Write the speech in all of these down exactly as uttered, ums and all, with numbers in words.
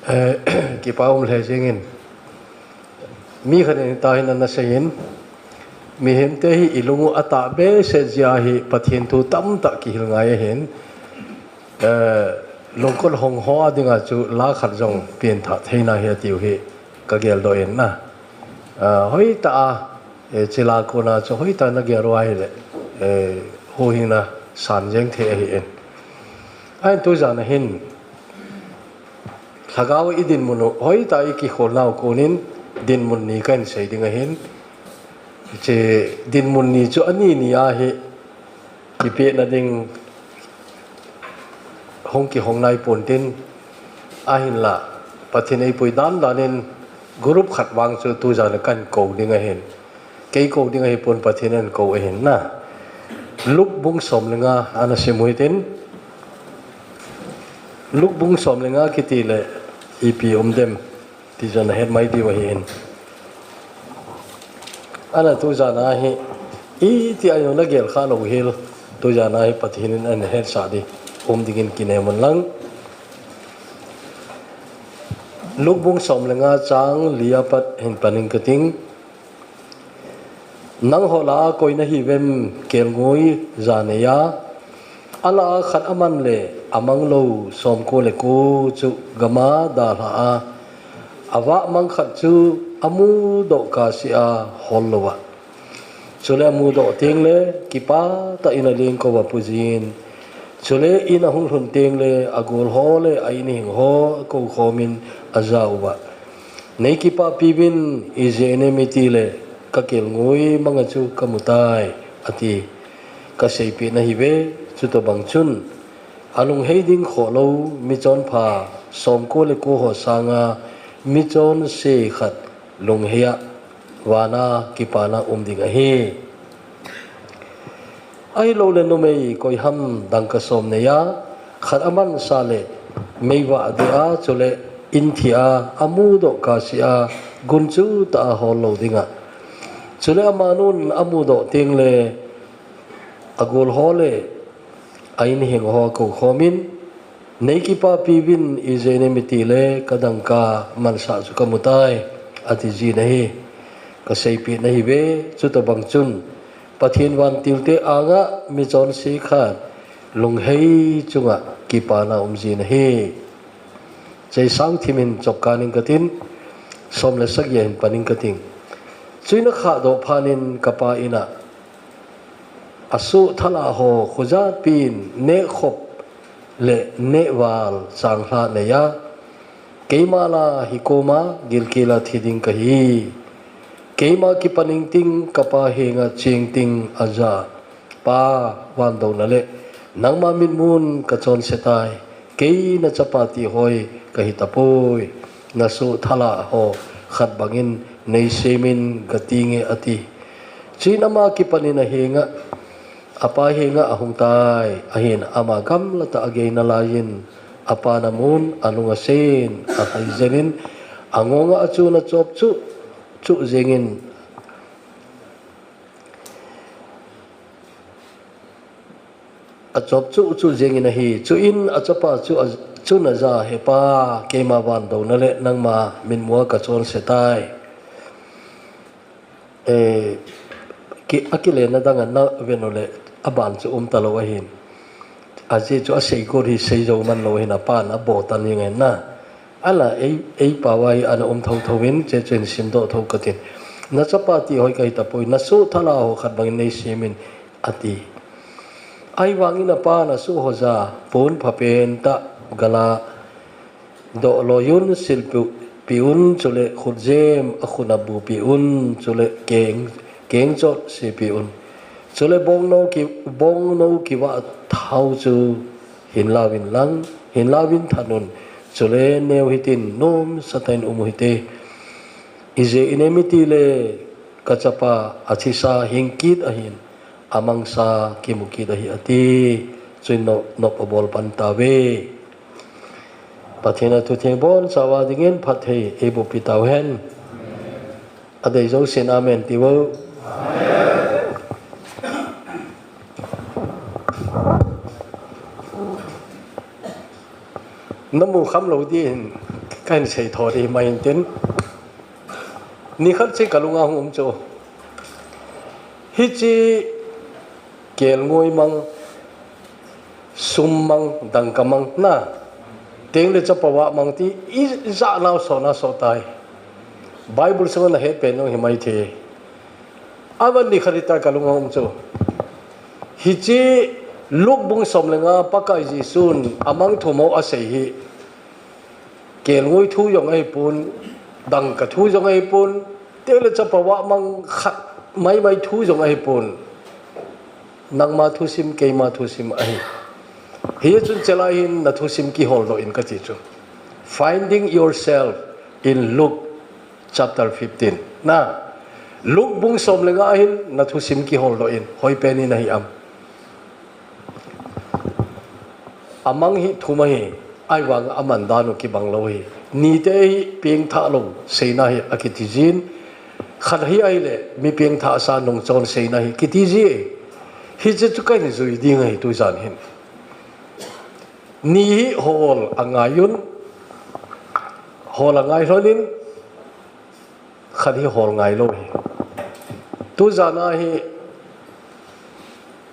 Eh, kipa um lheh jingin. Mi khat in tahin ana seiyin. Mihemte hi ilung u atah behseh jeh a hi Pathen thu tamtah kihil ngai ahin. Eh, lungkot hong ho a dinga chu la khat jong pengthah theina hi atiu hi ka geldoh in na. Eh, hoitah a, eh, chila kona chu hoitah na gel u ahile, eh, huhhingna san jeng thei ahin. Ahin tujan ahin, Lhagao i dinmun u, hoitah i kikholna u konin dinmun ni kahin sei ding ahin. Hiche dinmun ni chu ani ni a hi kipehna ding hung kihong nai pontin, ahinla Pathen eipui dandan in group khat vang chu tujan a kahin kou ding ahin. Kei kou ding ahipon, Pathen in kou ahin na. Luke bung som le nga ana sim u hitin. Luke bung som le nga kiti le ipi um dem ti chu nahet mai diu ahin. Ana tujan a hi, iti a jong nagel kha lou hel, tujan a hi Pathen in ana hetsah ding um dingin kinem un lang. Luke bung som le nga chang li a pat hin panin kating. Nangho lah a koi nahiuvem kelngoi ja neiya, ala a khat aman le amang lou somko le ko chu gam a dalha a, avah mang khat chu amudoh kahsea hol lou a. Chule amudoh teng le kipah tah in alengkou a pujin. Chule in ahung lhun teng le agol ho le a in hing ho akou khomin aja uva. Nei kipahpi uvin, ijeh inem itile ka kelngoi manga chu ka mu tai, ati. Ka seipeh nahiuve, chutobang chun, alunghei ding khoh lou michonpha somko le ko ho sanga michonse khat lunghei a vana kipana um ding ahi. Ahilou le numei koiham dangka som neiya, khat amansa le meivah a deh a, chule in thi a, amudoh kahsea gunchu tah a hol lou dinga. Chule amanun amudoh teng le agol ho le a in hing ho akou khomin, Nei kipahpi uvin, ijeh inem itile ka dangka mansah chu ka mu tai, ati jin ahi. Ka seipeh nahiuve, chutobang chun, Pathen vantilte anga michonse khat lunghei chunga kipana um jin ahi. Chei sang thimin chopkan in katin, som le sagi a hin panin kating. Chuin akhahdoh phat in kapa in a, asoh thala ho khojatpin nehkhop le nehval changlhah neiya, keima la hikoma gilkel a thi ding kahi. Keima kipan ingting kapa henga cheng ting aja, Pa, van douna le nangma mitmun ka chonse tai. Kei na chapa ti hoi kahi tapoi. Na soh thala ho khat bangin nei semin ka tinge, ati. Chuin ama kipanin ahenga, apa henga ahung tai. Ahin ama gamla tah a agei nalaiyin, apan amun, alung asen, ahai jenin, angonga achun achop chuh chuh jengin, achop chuh chuh jengin ahi. Chuin achapa chu a, chun aja, He Pa, keima van douna le nangma mitmua ka chonse tai. Eh, ki, akilenna dang ana ven u le, aban chu um talou ahin. Ajeh chu asei got hi sei jou man lou ahin, apan abotan jeng ahin na. Ala ei, ei pao a hi ana um thotho in, che chen simdoh tho katin. Na chapa ti hoi kahi tapoi, na soh thala ho khat bangin nei semin, ati. Ahivangin apan asoh ho ja pon phapen tah gala doh loiyun, sil pi, pi un, chule khutjem akhun abu pi un, chule keng, keng chot se pi un. Chule bongnou ki, bongnou kivah thao chu hin lauvin lang, hin lauvin than un. Chule neo hitin, nomsa tah in um u hite. Ijeh inem itile ka chapa athisa hing kit ahin, amangsa kimu kit ahi, ati. Chuin nop, nop abol pan tauve. Pathen a thutheng bonchauva dingin phatthei eiboh pi tauhen. Adei jousen amen tiuvo. Namu kham lou ding ahin, Kahin sei tho ding himai intin. Nikhat chu kalunga hung um chu, hiche kelngoi mang, sum mang, dangka mang na, teng le chapa vah mang ti ijat nau sona so tai. Bible sunga nahet pen nung himai thei. Aban nikhat hita kalunga um chu, hiche Luke bung som le nga Pakai Jesun amang thum ho asei hi, kelngoi thu jong ahipon, dangka thu jong ahipon, teng le chapa vah mang khat maimai thu jong ahipon. Nangma thusim, keima thusim ahi. Hichun chelai hin nathusim kihol doh in kati chu. Finding yourself in Luke chapter fifteen. Na, Luke bung som le nga hin nathusim kihol doh in, hoipen in ahi am. Amang hi thum ahi, ahivang aman dan u kibang lou ahi. Nite hi pengthah lou seina hi akiti jin, khat hi ahile mi pengthahsa nungchon seina hi kiti ji. Hiche chu kahin jui ding ahi tujan hin. Ni hi hol angai un, hol angai lhon in, khat hi hol ngai lou ahi. Tujan a hi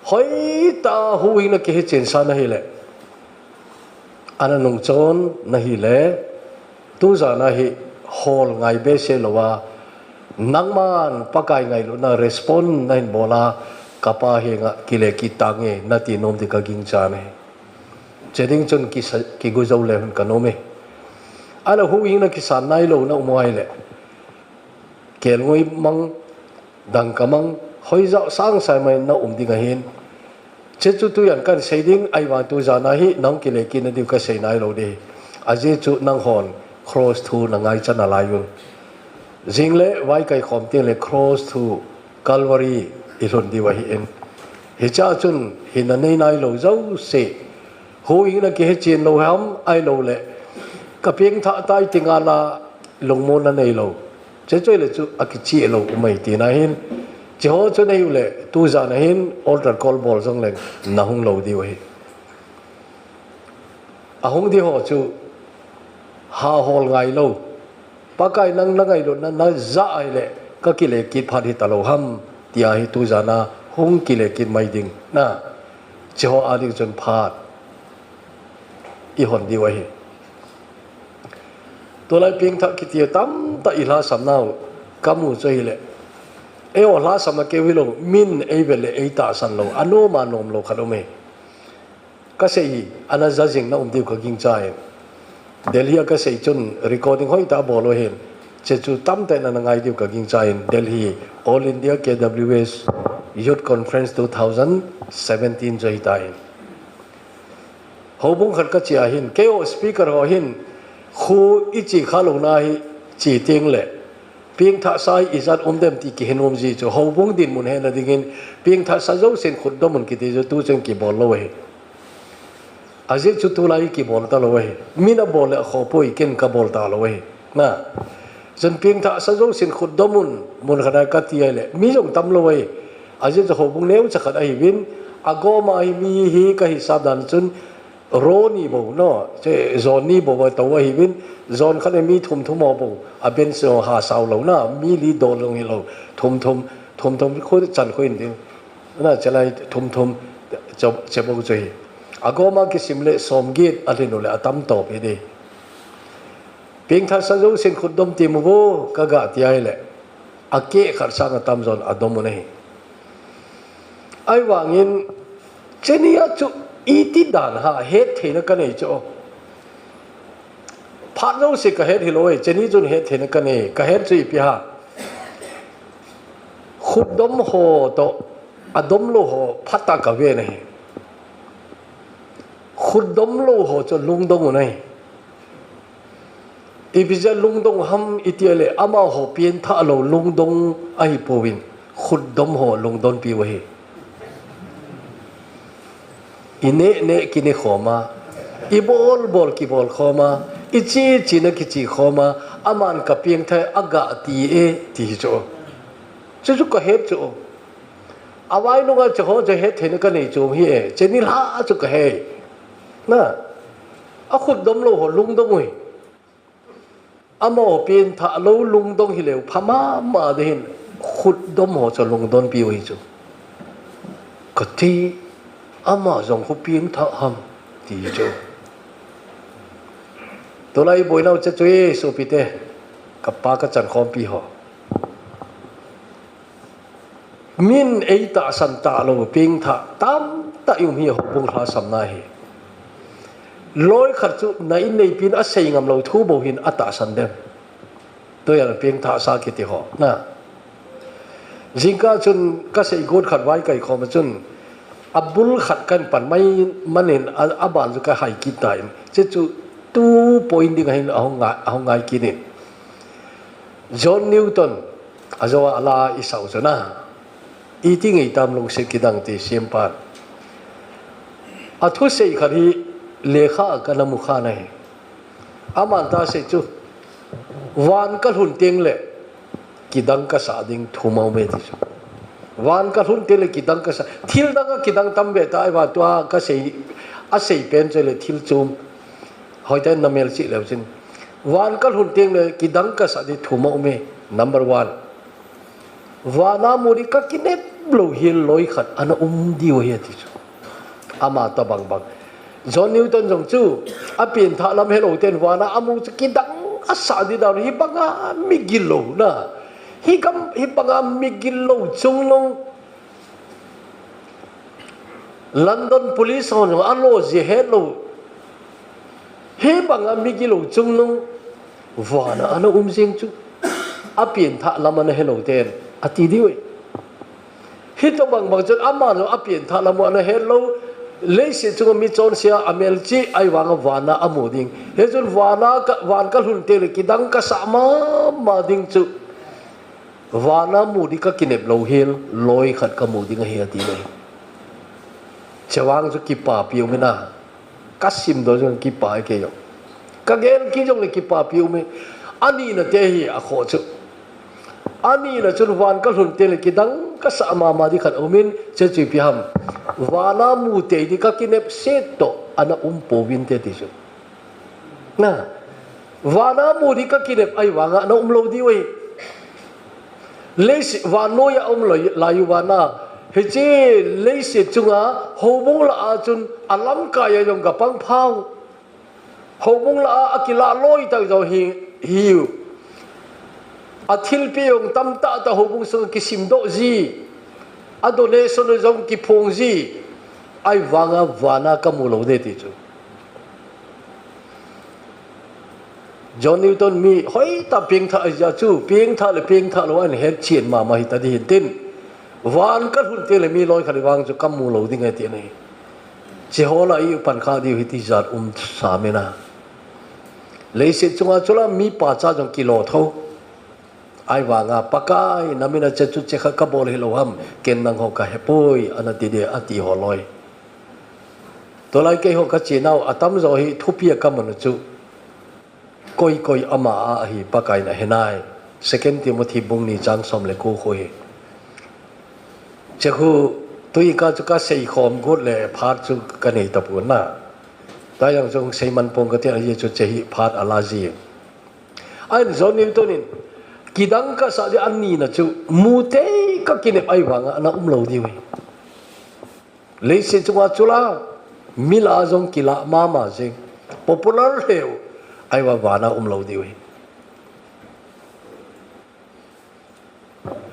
hoitah a huhhingna kihechen sa nahile, ana nungchon nahile, tujan a hi hol ngai behseh lou a, nangman Pakai ngailutna respond nahin bol a, kapa henga kile kit tange nati nom ding kagingchan ahi. Che ding chun kisa, kigu jou le hon kanom e. Ahile huhhingna kisan nailou na um u ahile, kelngoi mang, dangka mang, hoijat sangsai mai na um ding ahin. Che chu tujan kahin sei ding, ahivang tujan a hi nahung kile kit nadiu kasei nailou ding. Ajeh chu nanghon cross thu nangaichat nalai un. Jing le vaikai khom teng le cross thu Calvary ilhun diu ahin. Hichea chun hinna nei nailou jouse, huhhingna kihechen lou ham, ahilou le kapengthah tai ti ngal a lungmonna neilou, che chu ahile chu akicheh lou um ahi tina hin. Cheho chu nei u le tujan a hin altar call bol jong leng nahung lou diu ahi. Ahung ding ho chu ha hol ngai lou, Pakai nang nangailutna najah ahile kakile kit phat hita lou ham, tia hi tujan a hung kile kit mai ding na, cheho a ding chun phat ihon diu ahi. Tulai pengthah kiti tamtah ilhahsam nau kamu chu ahile, eiho lhahsam a keu hilou, min eivet le eitahsan lou, anom a nom lou khat um e. Kasei hi ana ja jing na um diu kagingchan. Delhi a kasei chun recording hoitah a bol u ahin. Che chu tamtah in ana ngai diu kagingchan. Delhi, All India K W S Youth Conference two thousand seventeen chu ahitan. Houbung khat kache a hin, keiho speaker ho hin, khu iche kha louna hi che teng le, pengthahsa hi ijat um dem ti kihe nom ji chu, houbung dinmun hena dingin, pengthahsa jousen khut dom un kiti chu tuchung kibol lou ahi. Ajeh chu tulai kibol talou ahi. Min abol le akhoh poi, ken kabol talou ahi. Na. Chun pengthahsa jousen khut dom un, mun khat a kati ahile, mi jong tam lou ahi. Ajeh chu houbung neocha khat ahiuvin, agom a hi mi hi kahisap dan chun, row ni bou, no, che, jon ni bou a tou ahiuvin, jon khat a mi thum thum ho bou, a bench ho ha sao lou na, mi li dol jong hilou, thum thum, thum thum khu chan khu in ding. Na, chelai thum thum, che, che bou chu ahi. Agom a kisim le som get alhin u le atam top hi ding. Pengthahsa jousen khut dom temu vo, kaga ti ahile, akeh khat sang atamjon adom u ahi. Ahivangin, cheni a chu iti dan ham, hettheina kanei chu. Phat jouse kahet hilou e, cheni chun hettheina kanei, kahet chu ipi ham. Khut dom ho toh, adom lou ho, phatah a kaven ahi. Khut dom lou ho chu lungdong u ahi. Ipi jeh a lungdong ham iti le, amaho pengthah lou lungdong ahipouvin, khut dom ho lungdon piu ahi. Ineh neh kineh khom a, ibol bol kibol khom a, iche chena kiche khom a, aman kapengthah e aga ti e, ti hi chu. Chu chu kahet chu. Avai nunga cheho chu hettheina kanei chu hi e, cheni lha chu kahe. Na, akhut dom lou ho lungdong u ahi. Amaho pengthah lou lungdong hileu pha mama ding ahin, khutdom ho chu lungdonpi u hi chu. Kati, ama jong khu pengthah ham, ti chu. Tulai boinau chu chu e, sopite, kapa kachankhompi ho. Min eitahsan talou pengthah tamtah i um hi houbung lhasamna hi. Loi khat chu na inneipin asei ngam lou thu bou hin atahsan dem. Tuiya pengthahsa kiti ho na. Jingkah chun kasei got khat vaikai khom a chun, abul khat kahin pan mai manin a, aban chu kahai kit tan. Chuchu tu point ding ahin ahung ngai, ahung ngai kit in. John Newton, ajo a ala isah u chu na. Iti ngei tam lungset kidang ti siampan. Athusei khat hi lekha a kana mukha nahi. Aman ta sei chu, van kalhun teng le kidang kasah ding thum aume ti chu. Van kalhun teng le kidang kasah. Thil dang a kidang tam be ta, ahivang tua kasei, asei pen chu le thil chom. Hoitah in na melchih leu chun. Van kalhun teng le kidang kasah ding thum aume. Number one. Vana mu ding kakinep lou hi loi khat ana um diu ahi ati chu. Ama tobang bang. John Newton jong chu, apengthah lam helou ten vana amu chu kidang asah ding dan hi banga migil lou na. Hi gam, hi banga migil lou chungnung. London police hon jong alo jeh hetlou. Hi banga migil lou chungnung vana ana um jing chu. Apengthah lam ana helou ten ati diu e. Hitobang bang chun ama jong apengthah lam ana helou. Leiset chunga mi chonse a amelchih ahivanga vana amu ding. Hichun vana ka, van kalhun teng le kidang kasah mama ding chu. Vana mu ding kakinep lou hi loi khat kamu ding ahi ati le. Chevang chu kipapi ume na. Kasim doh chu kipa e kei jong. Kagel kit jongle kipapi ume. Anina te hi akhoh chu. Anina chun van kalhun teng le kidang kasah mama ding khat aumin, chuchu ipi ham. Vana mu tei ding kakinep set toh ana um pouvinte ti chu. Na, vana mu ding kakinep ahivanga ana um lou diu ahi. Leiset, vannoiya um lou lai u vana. Hiche leiset chunga houbung lah a chun alamkai a jong kapang phau. Houbung lah a akilah loi tah jong hi, hiu. Athilpeh jong tamtah tah houbung sunga kisim doh ji. A donation jong kiphong ji. Ahivanga vana kamu lou ding ti chu. John Newton mi hoitah pengthah ahi jeh chu, pengthah le pengthah lou ahin hetchen mama hita ding hin tin. Van kalhun teng le mi loi khat vang chu kamu lou ding ahi ti ahi. Hiche ho lah a i pan kha diu hi tijat um sam e na. Leiset chunga chula mi pacha jong kilo tho. Ahivanga Pakai, na mina hiche chu hiche khat kabol hilou ham, ken nangho kahe poi, ana ti ding, ati ho loi. Tulai keiho kachenau atamjo hi thupi a kamun u chu. Koi koi ama a ahi Pakai in ahe nai. Second Timothy bung ni chang som le ko khu hi. Hiche khu tuikah chu kasei khom got le phat chu kanei tapon na. Tua jong chu seiman pong kati ahi chu hiche hi phat ala ji. Ahin John Newton in kidang kasah ding anina chu mu tei kakinep ahivanga ana um lou diu ahi. Leiset chunga chula, mi lah a jong kilah mama jing. Popular lheh u, ahivanga vana um lou diu ahi.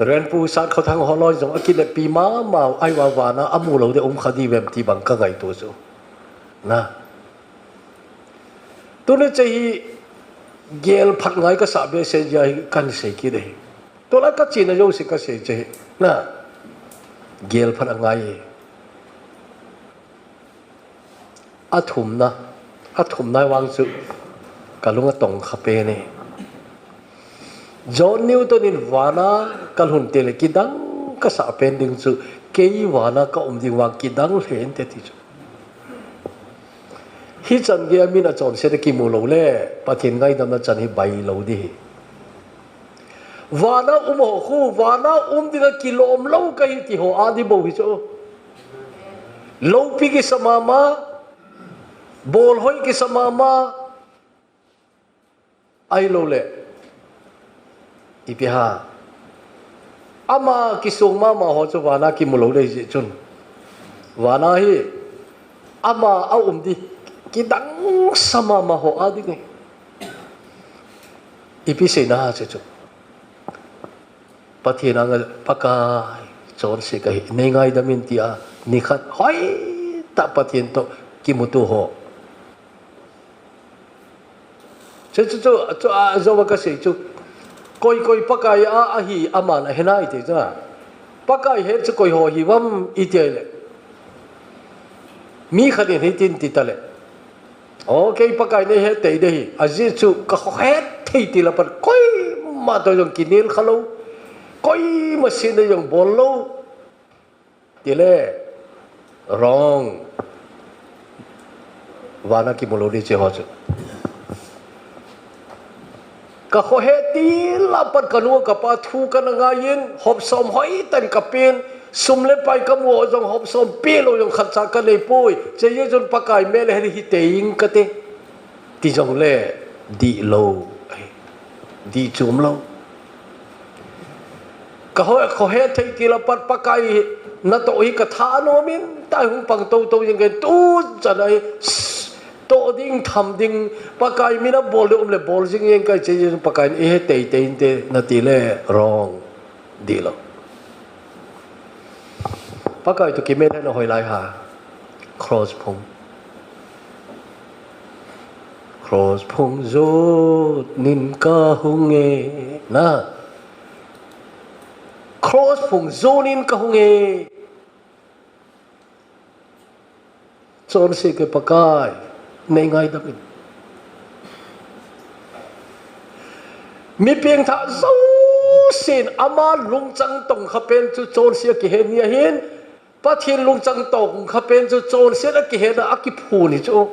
Renpu Satkhouthang holoi jong akineppi mama u, ahivanga vana amu lou ding um kha diu vem ti bang kangaito chu. Na. Tuni hiche hi gel phat ngai kasah behseh jeh a hi kahin sei kit ahi. Tulai kachena jouse kasei hiche hi. Na. Gel phat angai e. Athumna. Athumna vang chu kalung atong kha pen e. John Newton in vana kalhun teng le kidang kasah pen ding chu kei vana kaum ding vang kidang lheh inte ti chu. Hichan gei a min achonset a kimu lou le, Pathen ngaidamna chan hi bai lou ding ahi. Vana um ho khu, vana um dinga kilom lou kahi ti ho a ding bou hi chu. Loupi kisa mama, bolhoi kisa mama, ahilou le, Ipi ham. Ama kisung mama ho chu vana kimu lou ding ahi chun. Vana hi ama a um ding kidang sa mama ho a ding ahi. Ipi seina ham chu chu. Pathen anga Pakai, chonse kahi, nei ngaidam in tia, nikhat hoitah Pathen toh kimuto ho. Chu, chu, chu, chu, a, jou a kasei chu. Koi, koi Pakai a, ahi, aman ahe nai ti chu. Pakai het chu koi ho hi uvam iti le. Mi khat in hitin ti ta le. Okay, Pakai nei het tei ding ahi. Ajeh chu kahet thei til a pat koima toh jong kinel kha lou. Koima sehna jong bol lou. Tile, wrong. Vana kimu lou ding hiche ho chu. Kahet til a pat kanu kapa thu kana ngaiyin, hop som hoitah in kapen, sum le pai kamu jong hop som pe lou jong khatcha kanei poi. Hiche jeh chun Pakai melhet hi tei ing kate. Ti jongle, dih lou. Dih chom lou. Kahet, kahet thei til a pat Pakai natoh hi kathanom in, tai hung pang toto jeng kei tu chan ahi, toh ding, tham ding, Pakai min a bol ding um le bol jing jeng kei hiche jeh chun Pakai in eihet tei tei inte nati le wrong. Dih lou. Pakai toh kimelhet na hoilai ham. Cross phung. Cross phung jonin kahung e. Na. Cross phung jonin kahung e. Chonse kahi Pakai, nei ngaidam in. Mi pengthah jousen ama lungchang tong kha pen chu chonse akihen ni ahin, Pathen lungchang tong kha pen chu chonse akihen a akiphun hi chu.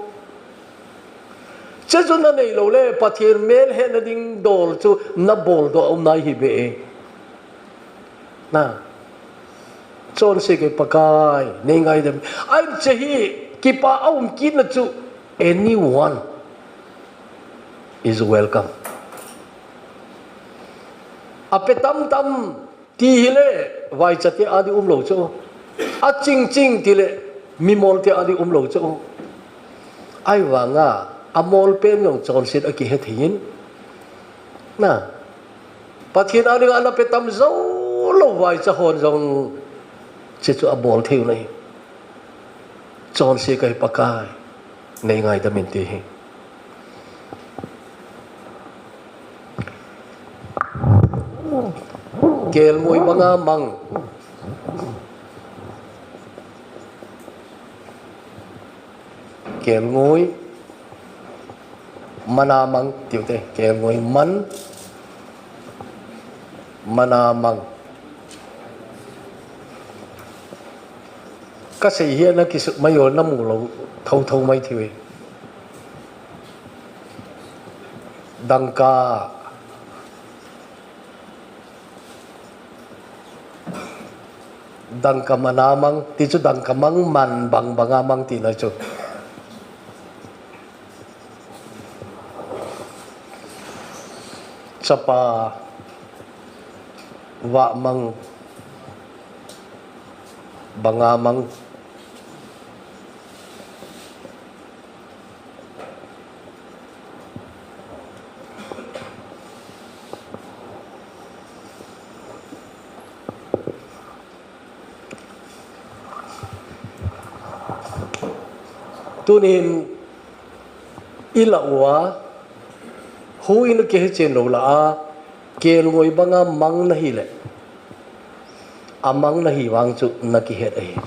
Hiche chu nanei lou le, Pathen melhetna ding dol chu nabol doh a um nai hi be e. Na. Chonse kahi Pakai, nei ngaidam. Ahin hiche hi kipa a um kitna chu anyone is welcome. Ape tamtam ti hile, vaicha te a ding um lou chu. Aching ching tile, mimol te a ding um lou chu. Ahivanga, amol pen jong chonset akihe thei in. Na. Pathen a dinga ana pe tam jou lou vaicha hon jong hiche chu abol thei u ahi. Chonse kahi Pakai, nei ngaidam in ti hi. Kelngoi banga mang. Kelngoi mana mang tiu te, kelngoi man, mana mang. Kasei hi ana kisut mai o, namu lou thotho mai thei ve. Dangka. Dangka mana mang, ti chu dangka mang man bang banga mang tina chu. Chapa vah mang banga mang. Tunin ilah uva, hu in kihe chen lou lah a, kelngoi banga mang nahi le. Amang nahi vang chu nakihet ahi.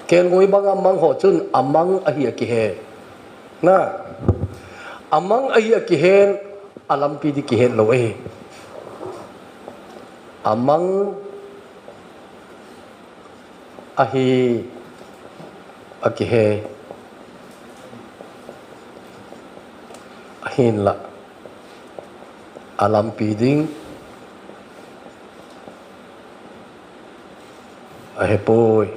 Kelngoi banga mang ho chun amang ahi akihe. Na. Amang ahi akihen, alampi ding kihet lou ahi. Amang ahi akihe. Ahinlah. Alampi ding ahepoi.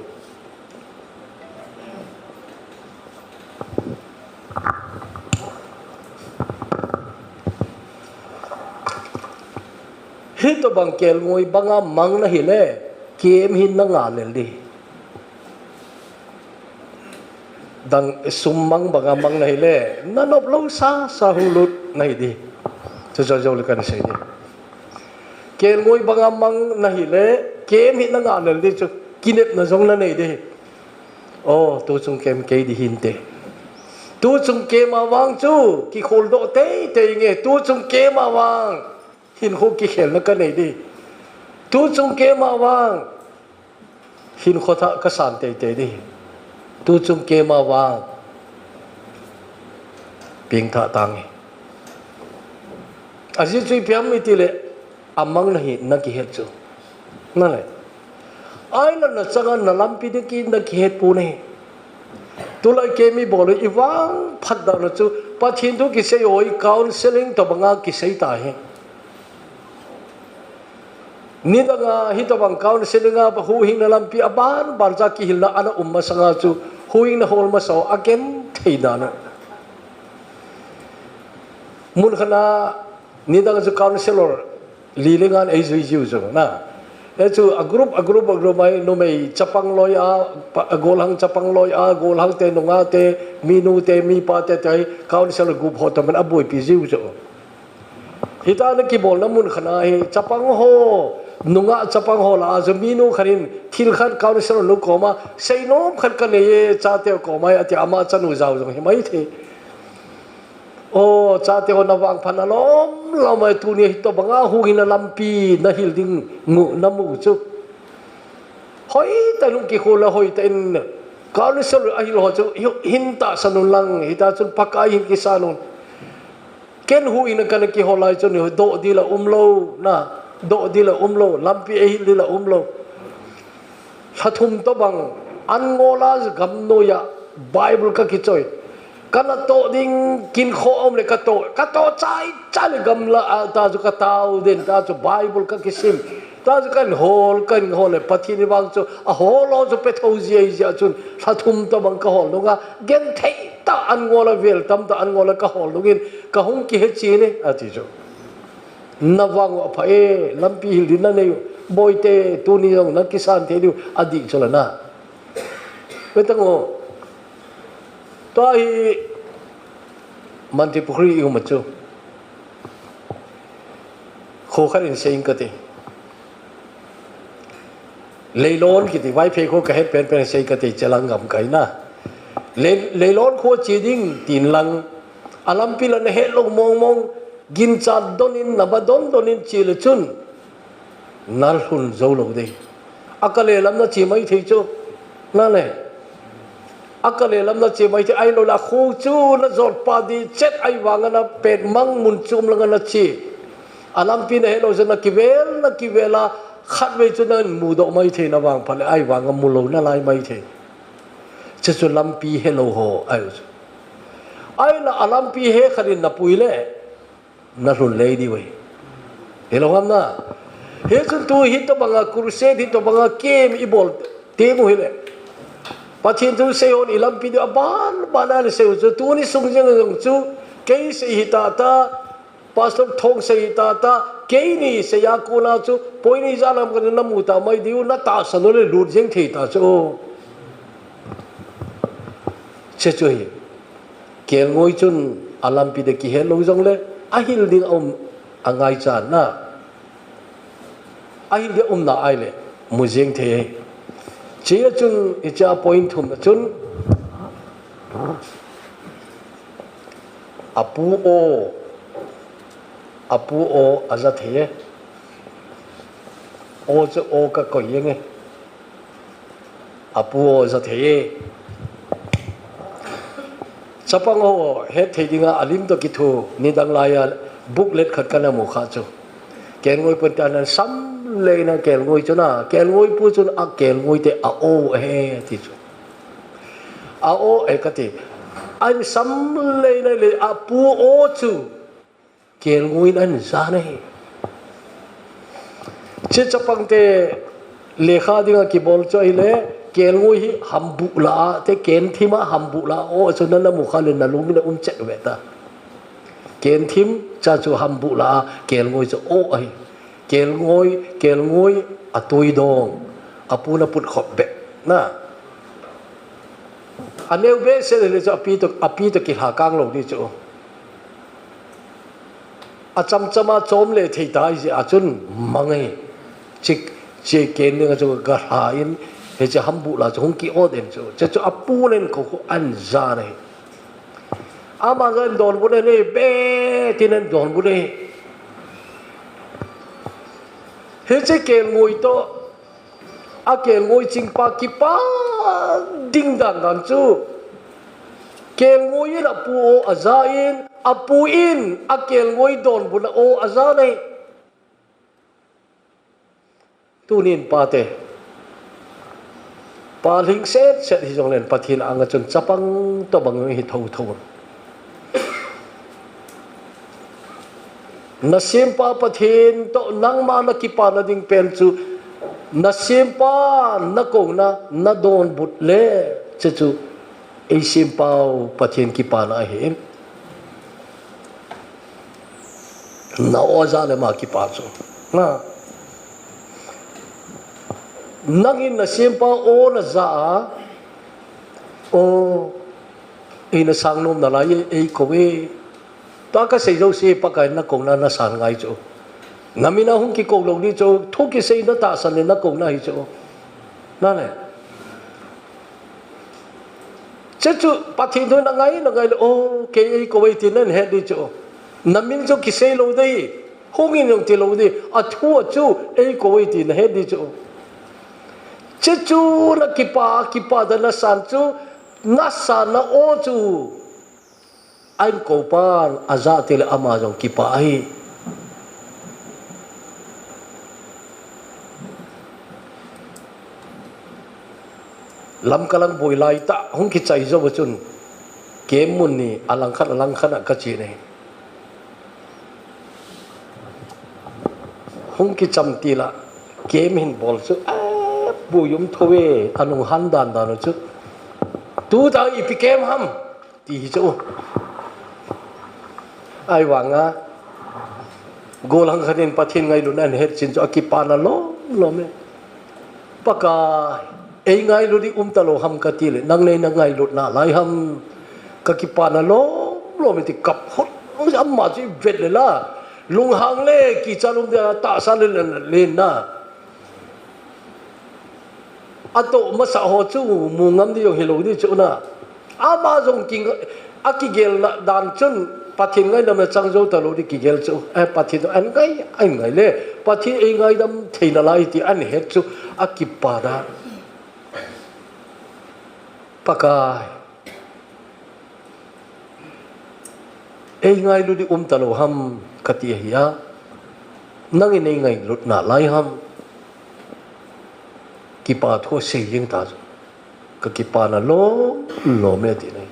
Hitobang kelngoi banga mang nahile, kem hin nanga lel di. Dang sum mang banga mang nahile, nanop lou sasa hung lut nahi di. Chu jou jou le kan sei di. Kelngoi banga mang nahile, kem hin nanga lel di chu, kinepna jong nanei di. O, tuchung kem kei di hinte. Tuchung kem a vang chu, kikhol doh teitei nge, tuchung kem a vang. Hinkho kikhelna kanei di. Tuchung kem a vang. Hinkho thah kasan teitei di. Tuchung kem a vang. Pengthah tange. Ajeh chu ipi ham itile, amang nahi nakihet chu. Nale. Ahilouleh nachanga nalampi ding kit nakihet poi. Tulai kem ibol u ivang phatdan u chu Pathen thu kisei u hi counseling tobanga kisei tahi. Nidanga hitobang counseling a huhhingna lampi abanban cha kihilna ana um masanga chu huhhingna hol masa u agenthei dan u. Mun khat a nidang chu counselor li le nga eijui jiu chu na. Hichu a group, a group, a group a numei chapang loi a, golhang chapang loi a, golhang te, nungah te, minu te, mipa te, te counselor group ho toh man aboipi jiu chu. Hitia ana kibolna mun khat a hi chapang ho, nungah chapang ho lah a chu minu khat in thil khat counselor nu koma seinom khat kanei e, chate koma ati, ama chanu jao jong hi maithei. O, chate ho navangphat nalom lom e, tuni hitobanga huhhingna lampi nahil ding u namu chu. Hoitah in hung kikhol a hoitah in counselor ahil ho chu hin tahsan un lang, hitia chun Pakai hin kisan un. Ken huhhingna kana kihol lai chun doh ding la umlou na, doh ding la umlou, lampi eihil ding la umlou. Lha thum tobang an ngol a gamnoi a Bible kakichoi. Kanatoh ding kinkho aum le katoh, katoh chaichai le gamla a ta chu katao den, ta chu Bible kakisim. Ta chu kahin hol, kahin hol le Pathen in vang chu ahol ho chu pethou jia jia chun lha thum tobang kahol nunga genthei tah an ngol a vel tam tah an ngol a kahol nungin kahung kihe chine ati chu. Navang u apha e, lampi hil ding nanei u, boite, tuni jong nakisan thei diu, adih chu la na. Vetang o. Tua hi Mantripukhri i um a chu. Kho khat in sei ing kati. Leilon kiti, Vaiphei kho kahet penpen sei kati, chelang gamkai na. Lei, Leilon kho che ding tin lang. Alampi la nahet lou mong mong, ginchat don in, naba don don in che le chun. Nalhun jou lou ding. Akale lam nache maithei chu. Nale. Akale lam nache maithei, ahilouleh akho chu najot pa ding chet ahivanga napet mang mun chom langa nache. Alampi nahet lou chu nakivel, nakivel a khatvei chu namudoh maithei navangphat le ahivanga mulou nalai maithei. Chuchu lampi helou ho ahi chu. Ahinla alampi he khat in napui le. Nalhun lei diu ahi. Hilou ham na. Hichun tu hitobanga crusade, hitobanga camp ibol teng u hile. Pathen thu sei hon ilampi diu abanban a nasei u chu. Tuni sung jeng jong chu. Kei sei hita ta. Pastor Thong sei hita ta. Keini sei a kona chu. Poini jalam kana namu ta mai diu. Natahsan u le lut jeng thei ta chu. Chuchu hi. Kelngoi chun alampi ding kihet lou jongle, ahil ding aum angaichat na. Ahil ding aum na ahile, mu jeng thei. Chea chun, hichea point thum na chun, apu o, apu o aja thei e. O chu o kakoi jeng e. Apu o ja thei e. Chapang ho het thei dinga alim toh kithu nidang laiya booklet khat kana mu kha chu. Kelngoi pu te anan sam leina kelngoi chu na, kelngoi pu chun a kelngoi te a o he ti chu. A o e kati. An sam leina le apu o chu. Kelngoi in ahin ja ahi. Hiche chapang te lekha dinga kibol chu ahile, kelngoi hi hambuh lah a, te kenthim a hambuh lah a, o chu nana mu kha le nalung in aum chet ve ta. Kenthim cha chu hambuh lah a, kelngoi chu o ahi. Kelngoi, kelngoi, atui dong, apu na put khop be, na. Aneu be se le chu api to, api to kilha kang lo di chu. Acham chama chom le thei tai ji a chun mangai. Chik, che ken ding a chu ga ha in, he che hambu la chu hung ki o den chu. Che chu apu nen ko ko an ja nei. Ama ga en don bu ne be tin en don bu ne. He che kelngoi to, akelngoi chingpa kipa ding dan dan chu. Kelngoi in apu o aja in, apu in akelngoi don bu na o aja nei. Tunin pate, pa lhing set set hi jong len Pathen anga chun chapang to bang hi tho tho. Na sempa Pathen to nangma na kipana ding pen chu, na sempa na kona na don but le, che chu ei sempau Pathen kipana ahi. Na o ja le ma kipa chu. Na. Nangin na sempa o na ja a. O. Ei na sang nom na lai ei ko e. Ta ka sei jo se Pakai na kona na san ngai chu. Na mina hung ki ko lo ni chu. Thu ki sei na ta san le na kona hi chu. Na le. Che chu Pathen thu na ngai, na ngai le, o, kei ei ko ei ti na het di chu. Na min chu kisei lo dei, hung in jong ti lo dei, a thu a chu ei ko ei ti na het di chu. Che chu na kipa, kipa da na san chu, na san na o chu. Ain ko pan, aja ti le ama jong kipa ahi. Lamka lang boi lai ta, hung kichai jo chun. Kem mun ni, alang khat, alang khat a ka chi nei. Hung kicham ti la, kem hin bol chu, a, bu yum tho e, anung han dan dan chu. Tu ta ipi kem ham. Ti hi chu. Ai vanga. Golang khanin Pathen ngailutna an het chin chu akipana lom lom e. Pakai, ei ngailut di um ta lo ham ka ti le, nang nei na ngailut na lai ham. Ka kipana lom lom e ti kap hot. Ama chu vet le la. Lunghang le, kicha lum dia ta sa le le na. Ato masa ho chu mu ngam di jong hi lo di chu na. Ama jong ki, akigel na dan chun Pathen ngaidam na chang jo ta lo di kigel chu. Eh, Pathen to an ngai, an ngai le. Pathen ei ngaidam thei na lai ti an het chu akipa da. Pakai. Ei ngailut di um ta lo ham ka ti ahi a. Nangin ei ngailut na lai ham. Kipa thu sei jing ta chu. Ka kipana lom lom e ti nei.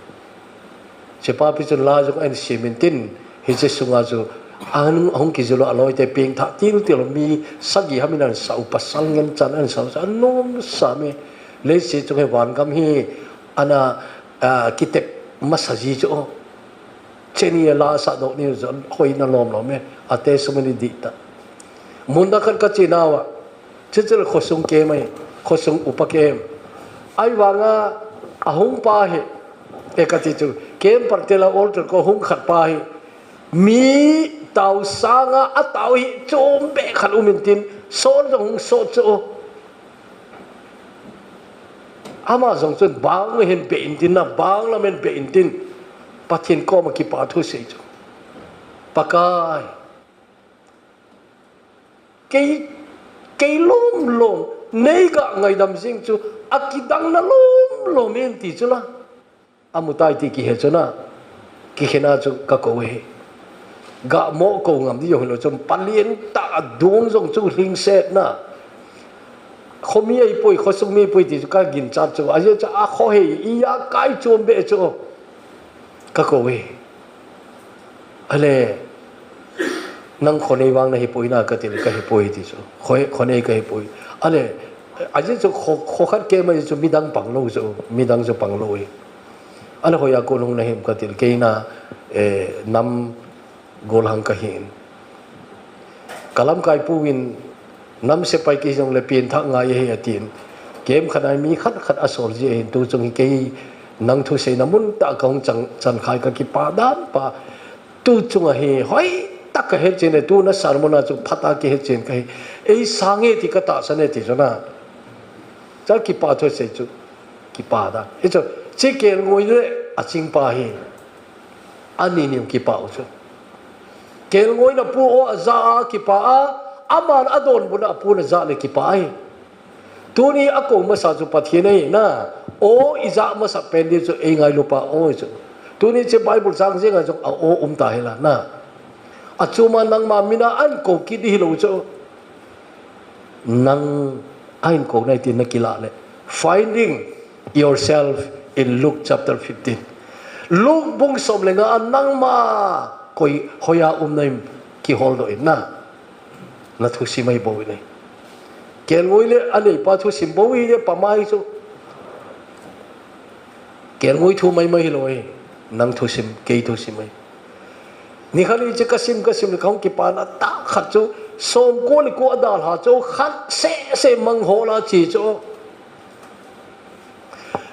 Chepa pi chun la jong an simin tin hi che sunga chu an hung kijulu a loi te ping tha til til mi sagi hamin an sau pasal ngen chan an sau sa nom sa mi. Leiset chung he van gam hi ana, a, kitep masa ji chu o. Cheni la sa do ni jo hoi na lom lom e. Ate sumani di ta. Mun da khat ka chi nawa. Chichil khosung kem ai. Khosung upa kem. Ai vanga ahung pa hi. E ka ti chu. Kem par te la altar ko hung khat pa hi. Mi tau sanga a tau hi chom be khat umin tin. Sol jong hung sol chu o. Ama jong chun bang hin be in tin na, bang lam in be in tin. Pathen koma kipa thu sei chu. Pakai. Kei, kei lom lom, nei ka ngaidam jing chu, akidang na lom lom in ti chu la. Amu tai ti kihe chu na, kikhena chu ka ko e. Ga mo ko ngam di jong lo chun palien ta adung jong chu hling set na. Khomi ai poi, khosung mi poi ti chu ka gin chat chu. Aje chu a kho he, iya kai chom be chu. Ka ko e. Ale, nang khonei vang na hi poi na ka ti le ka hi poi ti chu. Kho, khonei ka hi poi. Ale, aje chu kho, kho khat ke mai chu midang pang lo chu, midang chu pang lo e. Ana hoiya kon hung na him ka til keina, eh, nam golhang ka hin. Kalamkai pu in nam sepai kei jong le pianthah ngai ahi atin. Kem khat a mi khat khat asol ji ahin tu chung hi kei nang thuseina mun tah kahung chang, chan khai kakipa dan pa. Tu chung ahi, hoi tak kahet chen e, tu na sermon a chu phat a kihet chen kahi. Ei sang e ti katahsan e ti chu na. Cha kipa thu sei chu, kipa dan. Hichu, chi kelngoi le aching pa hi. Ani nim kipa u chu. Kelngoi na pu o aja a kipa a, aman adonbut na pu na ja le kipa ahi. Tuni akou masa chu Pathen ahi na, o ija masa pen di chu ei ngailu pa o chu. Tuni che Bible chang jeng a chu a o um ta hi la na. Achuma nangma mina ahin kou kit di hilou chu. Nang ahin kou nai ti na kilah le. Finding yourself in Luke chapter fifteen. Luke bung som le nga a nangma koi hoiya um na im kihol doh in na. Na thusim ahi bou in ahi. Kelngoi le anei pa thusim bou hi le pa mai chu. Kelngoi thu mai mai hilou ahi. Nang thusim, kei thusim ahi. Nikhat ni che kasim kasim le kahung kipana tah khat chu, som ko le ko adalha chu, khat seh seh mang ho la chi chu.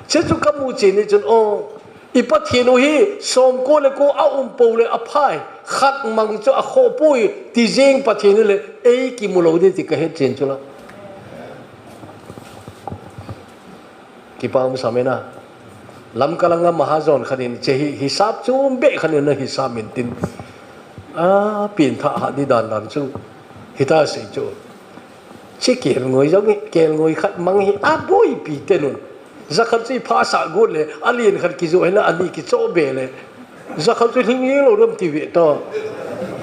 Che chu kamu chen ni chun, o, i Pathen u hi, som ko le ko aum pou le aphai, khat mang chu akhoh poi, ti jeng Pathen u le, ei kimu lou di ti kahet chen chu la. Kipa um sam e na. Lamka langa Mahajon khat in che hi, hisap chu um be khat in na hisap min tin. A, pianthah ha di dan dan chu. Hita sei chu. Chi kelngoi jong hi, kelngoi khat mang hi, aboipi te nun. Jakhat chu i phasah got le, alen khat kijoh hi la, ani kichoh be le. Jakhat chu hling jeng lou dam ti ve ta.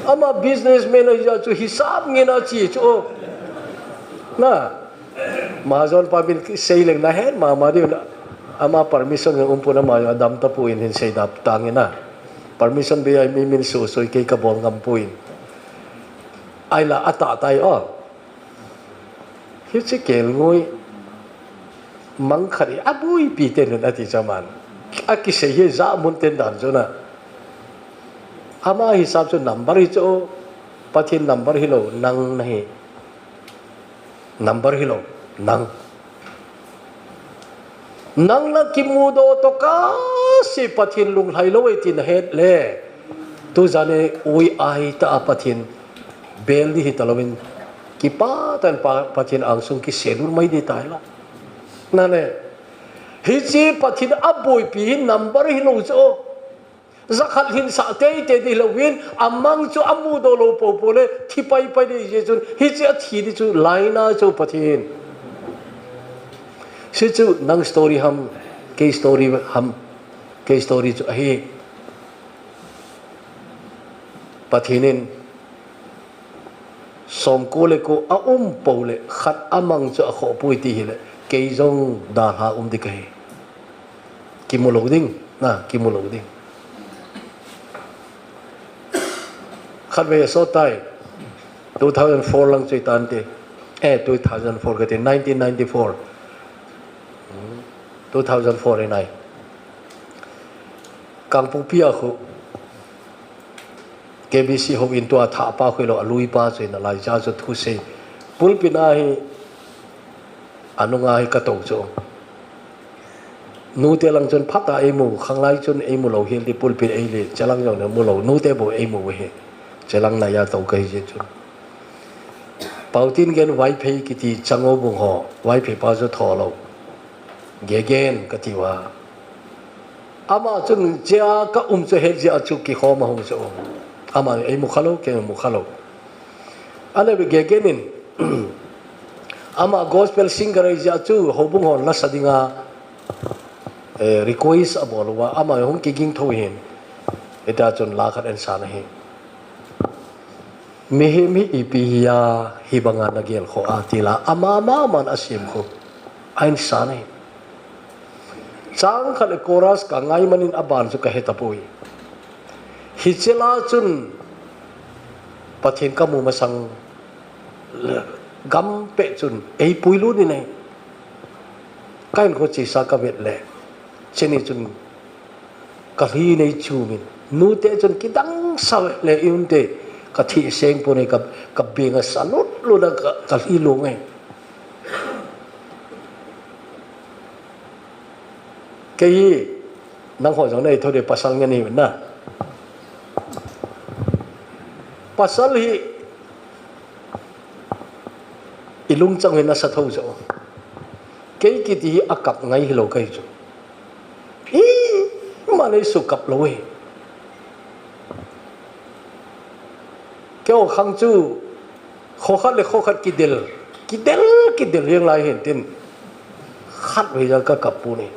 Ama businessman ahi ja chu hisap ngen a chi chu. Na. Mahajon pa min sei leng na het mama diu na. Ama permission ngen um pon ama adam tapon hin sei dap tang in na. Permission be ai mi min su sui kei kabol ngam pon. Ai la atah tai o. Hiche kelngoi mang khat hi aboipi te nun ati chaman. Akisei hi ja mun ten dan chu na. Ama hisap chu number hi chu. Pathen number hilou, nang nahi. Number hilou, nang. Nang na kimudoh toh kasi Pathen lunglhai lou e ti na het le. Tu jan e ui ai ta a Pathen bel di hita louvin kipa tah in pa, Pathen angsung kiselur mai di tai la. Na le. Hiche Pathen aboipi hi number hilou chu. Jakhat hinsah teitei di louvin, amang chu amudoh lou poupou le, thi paipai di jeh chun, hiche athi di chu, laina chu Pathen. Hichu nang story ham, kei story ham, kei story chu ahi. Pathen in, som ko le ko aum pou le, khat amang chu akhoh poi ti hile, kei jong dalha um di kahi. Kimu lou ding, na, kimu lou ding. Khatvei asot tai, two thousand four lang chu i tan te. Eh, two thousand four kati, nineteen ninety-four. Hmm, two thousand four in ai. Kangpokpi a khu, K B C houin tua thahpa khu lo, alui pa chu in alai cha chu thusei. Pulpit a hi, anunga hi katou chu. Nute lang chun phat a eimu, khanglai chun eimu lou hel di pulpit ei le, chelang jong na mu lou, nute bou eimu hi. Chelang na ya tou kahi jeh chun. Pautin gen Vaiphei kiti Chango bung ho, Vaiphei pa chu tho lou. Gegen kati uva. Ama chun chia ka um chu het jeh a chu kikhom a hung chu. Ama eimu kha lou, kei mu kha lou. Ana be Gegen in, ama gospel singer ahi jeh a chu, houbung hon lasa dinga, eh, request abol uva, ama hung kiging tho hin. Hita chun la khat ahin san ahi. Mihem hi ipi hi a, hibanga na gel kho a ti la, ama, ama man asem kho. Ahin san ahi. Chang khat le chorus ka ngai manin aban chu ka he tapoi. Hiche la chun Pathen ka mu masang le gam peh chun ei puilut in ahi. Ka hinkho chesa ka vet le. Cheni chun ka lhi nei chu min. Nute chun kidang sa le i unte. Ka thi seng pon e, ka, ka beng a sa lut lut a ka, ka lhi lung e. Kei hi, nangho jong nei tho de, pasal ngen hi na. Pasal hi, i lungchang hi nasa tho jo. Kei kiti hi a kap ngai hilou kahi chu. Ima nei su kap lou e. Kei o khang chu, kho khat le kho khat kidel, kidel, kidel jeng lai hen tin. Khat vei jong ka kap pon e.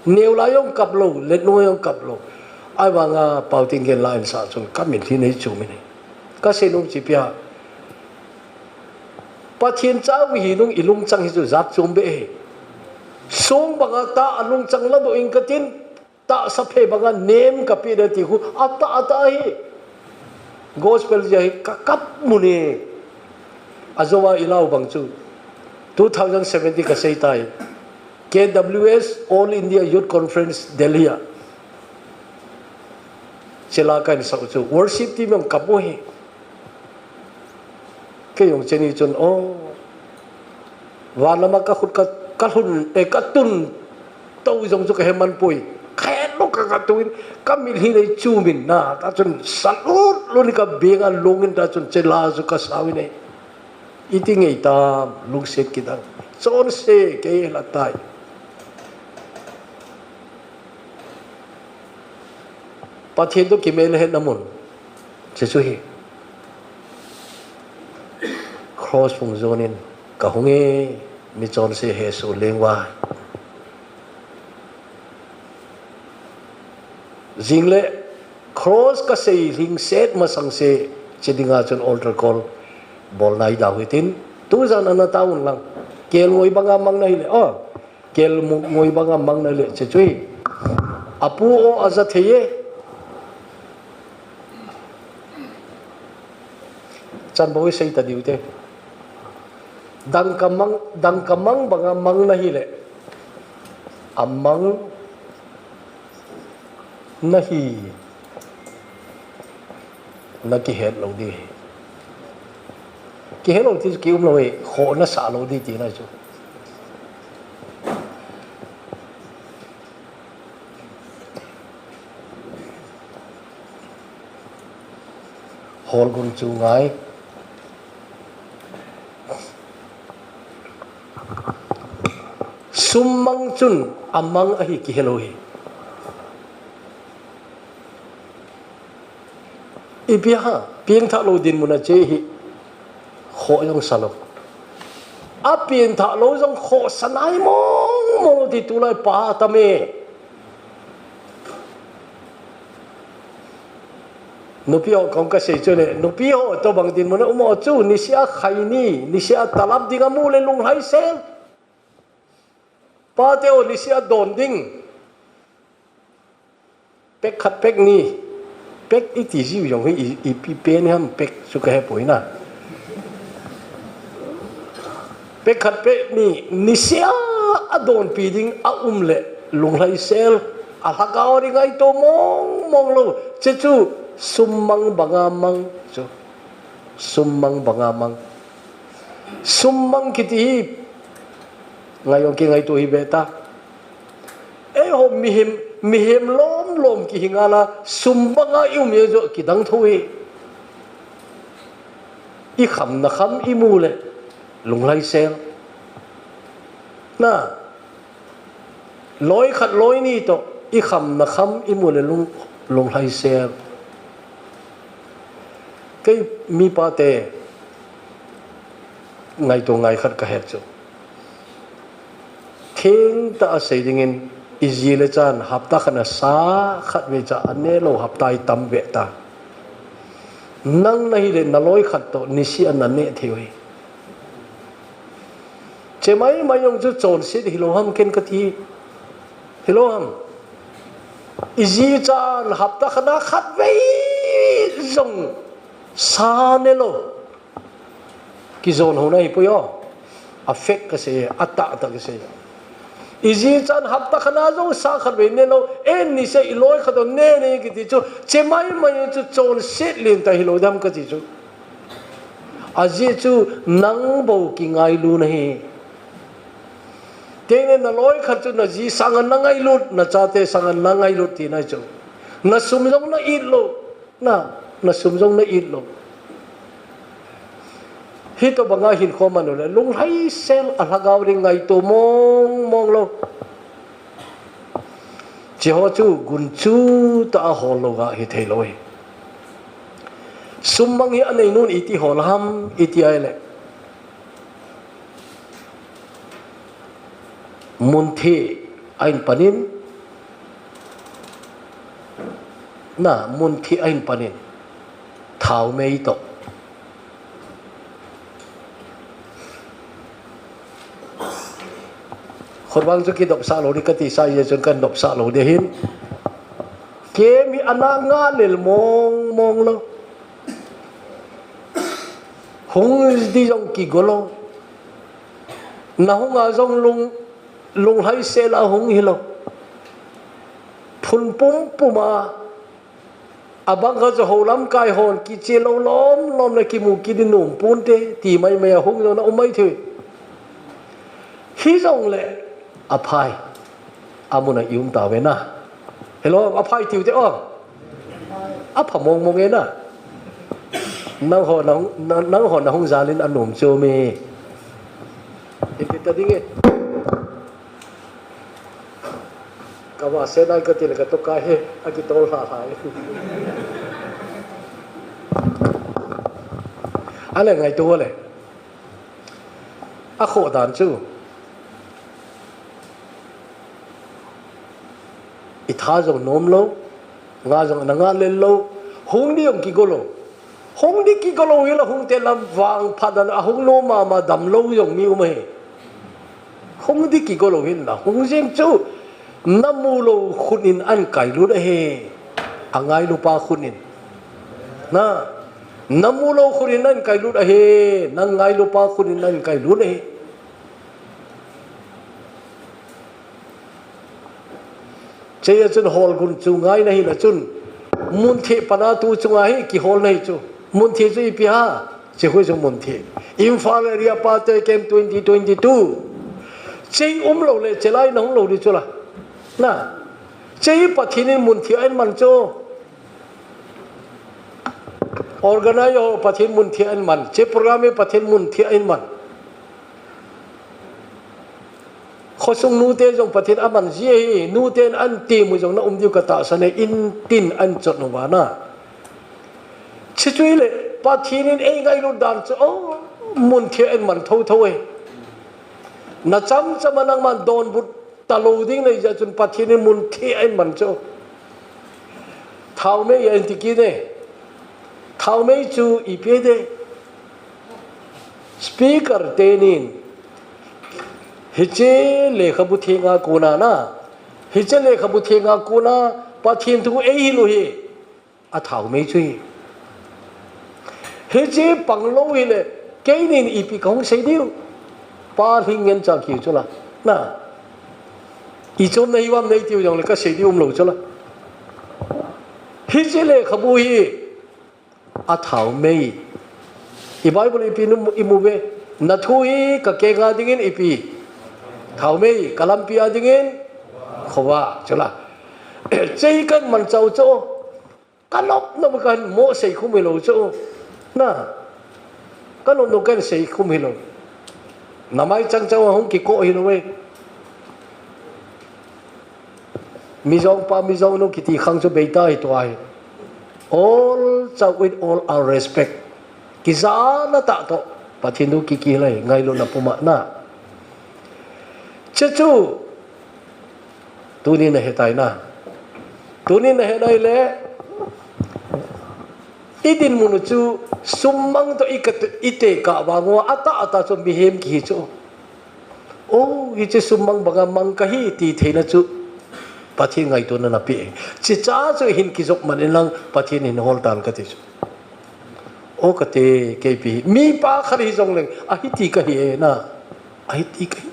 Neo lai jong kap lou, let nung jong kap lou. Ahivanga Paoting gen la in sa chun ka mitlhi nei chu min e. Ka sei nom chu ipi ham. Pathen chang hi nung i lungchang hi chu jat chom be e. Song banga tah a lungchang la doh ing ka tin. Tahsa phe banga nem ka pe de ti khu, a tah, a tah hi. Gospel jeh a hi ka kap mun e. Ajo a i lau bang chu. Two thousand seventeen ka sei tai. K W S All India Youth Conference Delhi a. Chela ka in sau chu. Worship team jong kap u hi. Kei jong cheni chun, o, van lama ka khut ka, ka lhun, eh, ka tun tou jong chu ka he man poi. Khe lou ka, ka tun, ka mitlhi nei chu min na, ta chun sa lut lut in ka beng a lung in ta chun chela chu ka sau in e. Iti ngei tam, lungset kidang. Chonse, kei la tai. Pathen toh kimel hetna mun. Chu chu hi. Cross phung jon in ka hung e, mi chonse hesoh leng uva. Jing le cross ka sei lhingset masang se, che dinga chun altar call bol nai dau hitin. Tujan ana tauvin lang. Kel ngoi banga mang na hile. Oh. Kel mu-, ngoi banga mang na le che chu hi. Apu o aja thei e. Chan bou i sei ta diu te. Dangka mang, dangka mang banga mang na hile. Amang na hi. Na kihet lou di. Kihet lou ti chu ki um lou e, khoh na sa lou di tina chu. Holgun chu ngai. Sum mang chun amang ahi kihe lou hi. Ipi ham, pengthah lou dinmun a che hi. Khoh jong sa lou. Apengthah lou jong khoh sa nai mong mong ti tulai pa tam e. Nupi ho kong ka sei chu le, nupi ho tobang dinmun a um ho chu, niseh a khaini, niseh a talap ding amu le lunglhai sel. Pate ho niseh a don ding. Pek khat pek ni. Pek iti jiu jong hi i, ipi pen ham pek chu ka he poi na. Pek khat pek ni, niseh a donpi ding a um le lunglhai sel, a lhagao ding ngaito mong mong lou, che chu sum mang banga mang chu. Sum mang banga mang. Sum mang kiti hi ngai jong kingaito hi ve ta. Eiho mihem, mihem lom lom kihi ngal a, sum banga i um e jo kidang tho e. I khamna kham i mu le, lunglhai sel. Na, loi khat loi ni toh, i khamna kham i mu le lung, lunglhai sel. Kei mipa te ngaito ngai khat ka het chu. Thengtah a sei dingin i ji le chan hapta khat na sa khat vei cha a ne lou hapta i tam ve ta. Nang na hi le na loi khat toh niseh a na ne thei u hi. Che mai mai jong chu chonset hilou ham ken ka ti. Hilou ham. I ji chan hapta khat na khat vei jong sa ne lou. Kijon ho na hi poi o. A fek ka sei, a tah tah ka sei. Iji chan hapta khat na jong sang khat vei ne lou, en ni se iloi khat ne ne kiti chu, chemai mai chu chonset lentah hilou dam kati chu. Ajeh chu nang bou kingailu nahi. Tene naloi khat chu naji sanga nangailut, nachate sanga nangailut tina chu. Nasum jong na it lou. Na, nasum jong na it lou. Hitobanga hin khom anu le, lunglhaisel a lhagao ding ngaito mong mong lou. Cheho chu gunchu tah a hol lou ga hithei lou hi. Sum mang hi anei nun iti hol ham, iti ai le. Munthih a in panin, na, munthih a in panin, thaomei toh. Khut vang chu kidopsah lou ding kati sa, ijeh chun kan dopsah lou ding ahin. Kem hi ana nga lel mong mong lou. Hung ding jong kigo lou. Nahung a jong lung, lunglhaisel a hung hilou. Phun pum pum a, abang khat chu ho lamkai hon kiche lou lom lom le kimu kit ding nom ponte, ti mai mai a hung jong na um mai thei. Hijongle, aphai. Amun a i um tauve na. Hello, aphai tiu te o. Apha mong mong e na. Nangho na hung, na, nangho na hung jal in anom chu me. Iti ta ding e. Kava se nai kati le katoh ka he, akitol lha lha e. Ale ngaito le. Akhoh dan chu. I tha jong nom lou, nga jong na nga lel lou, hung ding jong kigo lou. Hung ding kigo lou hile hung te lam vang phat dan a hung lou mama damlou jong mi um ahi. Hung ding kigo lou hile hung jeng chu namu lou khut in ahin kailut ahi. Angailu pa khut in. Na, namu lou khut in ahin kailut ahi. Nangailu pa khut in ahin kailut ahi. Chea chun hol gunchu ngai nahi na chun, munthih pana tu chunga hi kihol nahi chu. Munthih chu ipi ham? Chehu chu munthih. Imphal area Pathte Camp twenty twenty-two. Chei umlou le chelai na hung lou ding chu la. Na. Chei Pathen in munthih ahin man chu. Organize ho Pathen munthih ahin man. Che program hi Pathen munthih ahin man. Khosung nute jong Pathen aman ji ahi, nuten ahin temu jong na um diu katahsan e, in tin ahin chot nung vana. Chuchu hile, Pathen in eingailut dan chu, o, munthih ahin man thotho e. Na chamcham a nangman donbut talou ding nei jeh chun Pathen in munthih ahin man chu. Thaomei ahin ti kit e. Thaomei chu ipi de. Speaker tenin hiche lekhabu thenga kona na. Hiche lekhabu thenga kona Pathen thu eihil u hi. Athaomei chu hi. Hiche panglou hile, keinin ipi kahung sei diu. Pa lhing ngen chang kiu chu la. Na. Ichom na hiuvam nei tiu jongle kasei diu umlou chu la. Hiche lekhabu hi. Athaomei. I Bible ipi nu imu ve. Na thu hi kakenga dingin ipi. Thaomei, kalampi a dingin. Khovah, chu la. Chei kahin man chau chu. Kanop nop kahin mo sei khum hilou chu. Na. Kanop nop kahin sei khum hilou. Namai chang chang hung kiko hilou e. Mijong pa, Mijong nu kiti khang chu beita hi tua hi. All chau with all our respect. Kijana tah toh. Pathen thu kiki lai ngailutna puma na. Chuchu. Tuni nahe tai na. Tuni nahe nai le. I dinmun u chu summang toh i ka, i tekah vang uva atah atah chu mihem kihi chu. O, hiche summang banga mang kahi ti theina chu Pathen ngaitona napeh. Chuche chu hin kijop man in lang Pathen hin hol tan kati chu. O kate, keipi hi mipa khat hijongleng ahiti kahi e na. Ahiti kahi.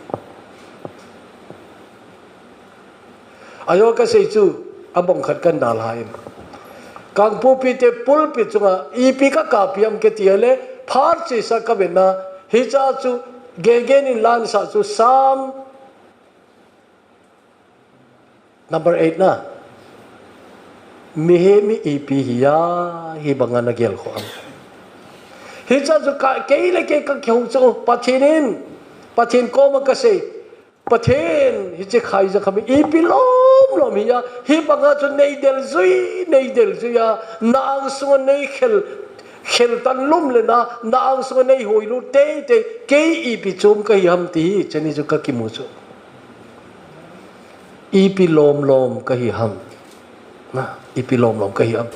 Ajo kasei chu, abang khat kan dalha in. Kangpokpi te pulpit chunga, ipi kakap ham kati le, phat chesa kaven a, hiche chu, gegen in lansah chu, Psalm number eight na. Mihem hi ipi hiya, hibanga nagel kho ham. Hiche chu ka, kei le kei kakihou chu, Pathen in, Pathen koma kasei, Pathen, hiche khaijakham hi ipi lom lom hiya, hibanga chu neidel jui, neidel jui a, na angsunga neikhel, khel tan lum le na, na angsunga neihoilut teitei, kei ipi chom kahi ham ti hi, cheni chu kakimu chu. Ipi lom lom kahi ham. Na, ipi lom lom kahi ham.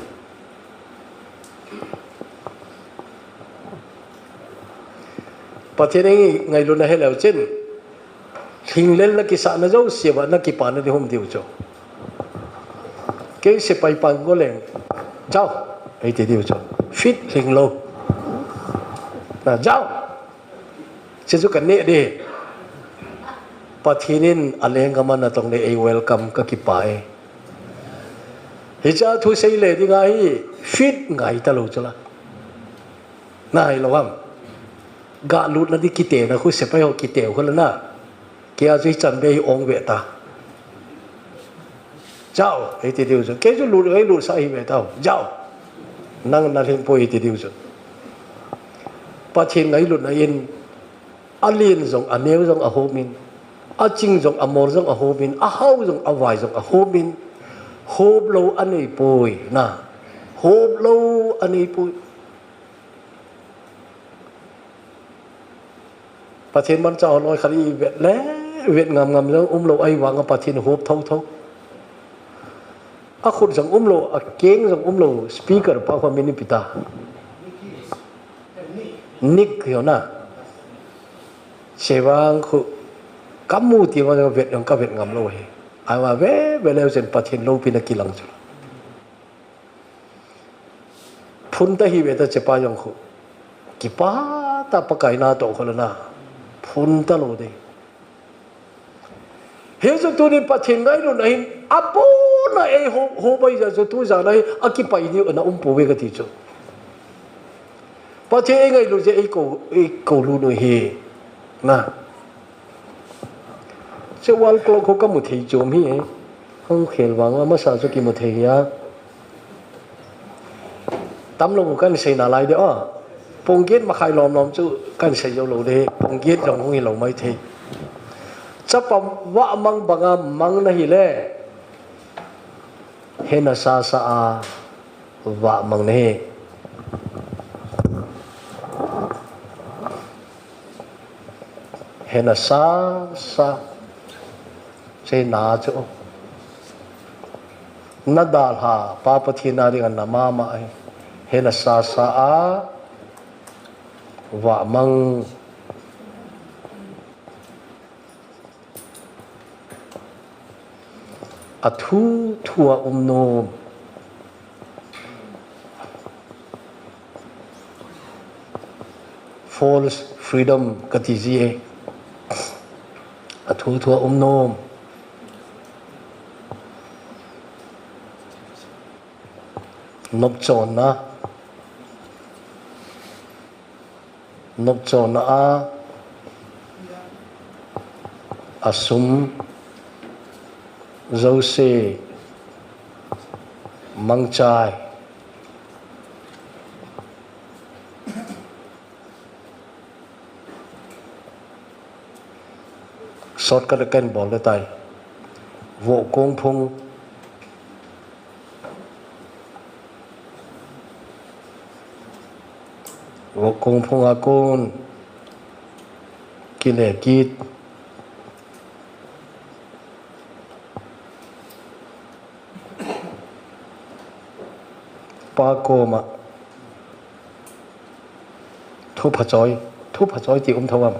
Pathen in ngailutna heleu chun, lhinglel na kisahna jouse uva na kipana ding hung um diu chu. Kei sepai pan go leng, "Jao," eiti diu chu. Fit lhinglou. Na, "Jao." Hiche chu kaneh ding. Pathen in alenggam a natong le ei welcome, kakipah e. Hiche a thusei le ding ahi, fit ngai talou chu la. Nahi lou ham. Galutna ding kite na khu sepai ho kite khu la na. Kei a chu hichan be hi ong ve ta. "Jao," eiti diu chu. Kei chu lut, eilutsah hi ve tao. "Jao. Nang nalhing poi," eiti diu chu. Pathen ngailutna in, alen jong, aneo jong ahom in, aching jong, amol jong ahom in, ahao jong, avai jong ahom in, hop lou anei poi, na. Hop lou anei poi. Pathen manchah ho loi khat i vet le, vet ngam ngam jong umlou ahivanga Pathen hop tho tho. Akhut jong umlou, akeng jong umlou, speaker pa khu min ipi ta. Nick hiu na. Chevang khu kamu ti ma vet jong kavet ngam lou hi. Ahivang ve, ve leu chun Pathen loupina kilang chu. Phun ta hi ve ta chepa jong khu. Kipah ta Pakai natoh khu la na. Phun talou ding. Hichu tunin Pathen ngailutna hin, abona ei ho, ho bai ja chu tu jana hi, akipai diu ana um pouve kati chu. Pathen ei ngailut jeh ei kou, ei koulut u hi. Na. Chu wall clock ho kamu thei chom hi e. Hung khel vang a masa chu kimu thei hi a. Tamlou kan sei nalai de a. Pung get makhai lom lom chu kan sei jou lou de. Pung get jong hung hilou mai thei. Chapa vahmang banga mang nahi le. Hena sasa a vahmang nahi. Hena sasa. Chena chu. Nadalha, Pa Pathen a dinga na mama ahi. Hena sasa a vahmang. Athu thu a um nom. False freedom kati ji e. Athu thu a um nom. Nopchonna. Nopchonna a, asum jouse mangchai. Shortcut a kan bol le tai. Vohkong phung. Vohkong phung a kon kile kit. Pa koma. Thu phachoi, thu phachoi ti um tho am.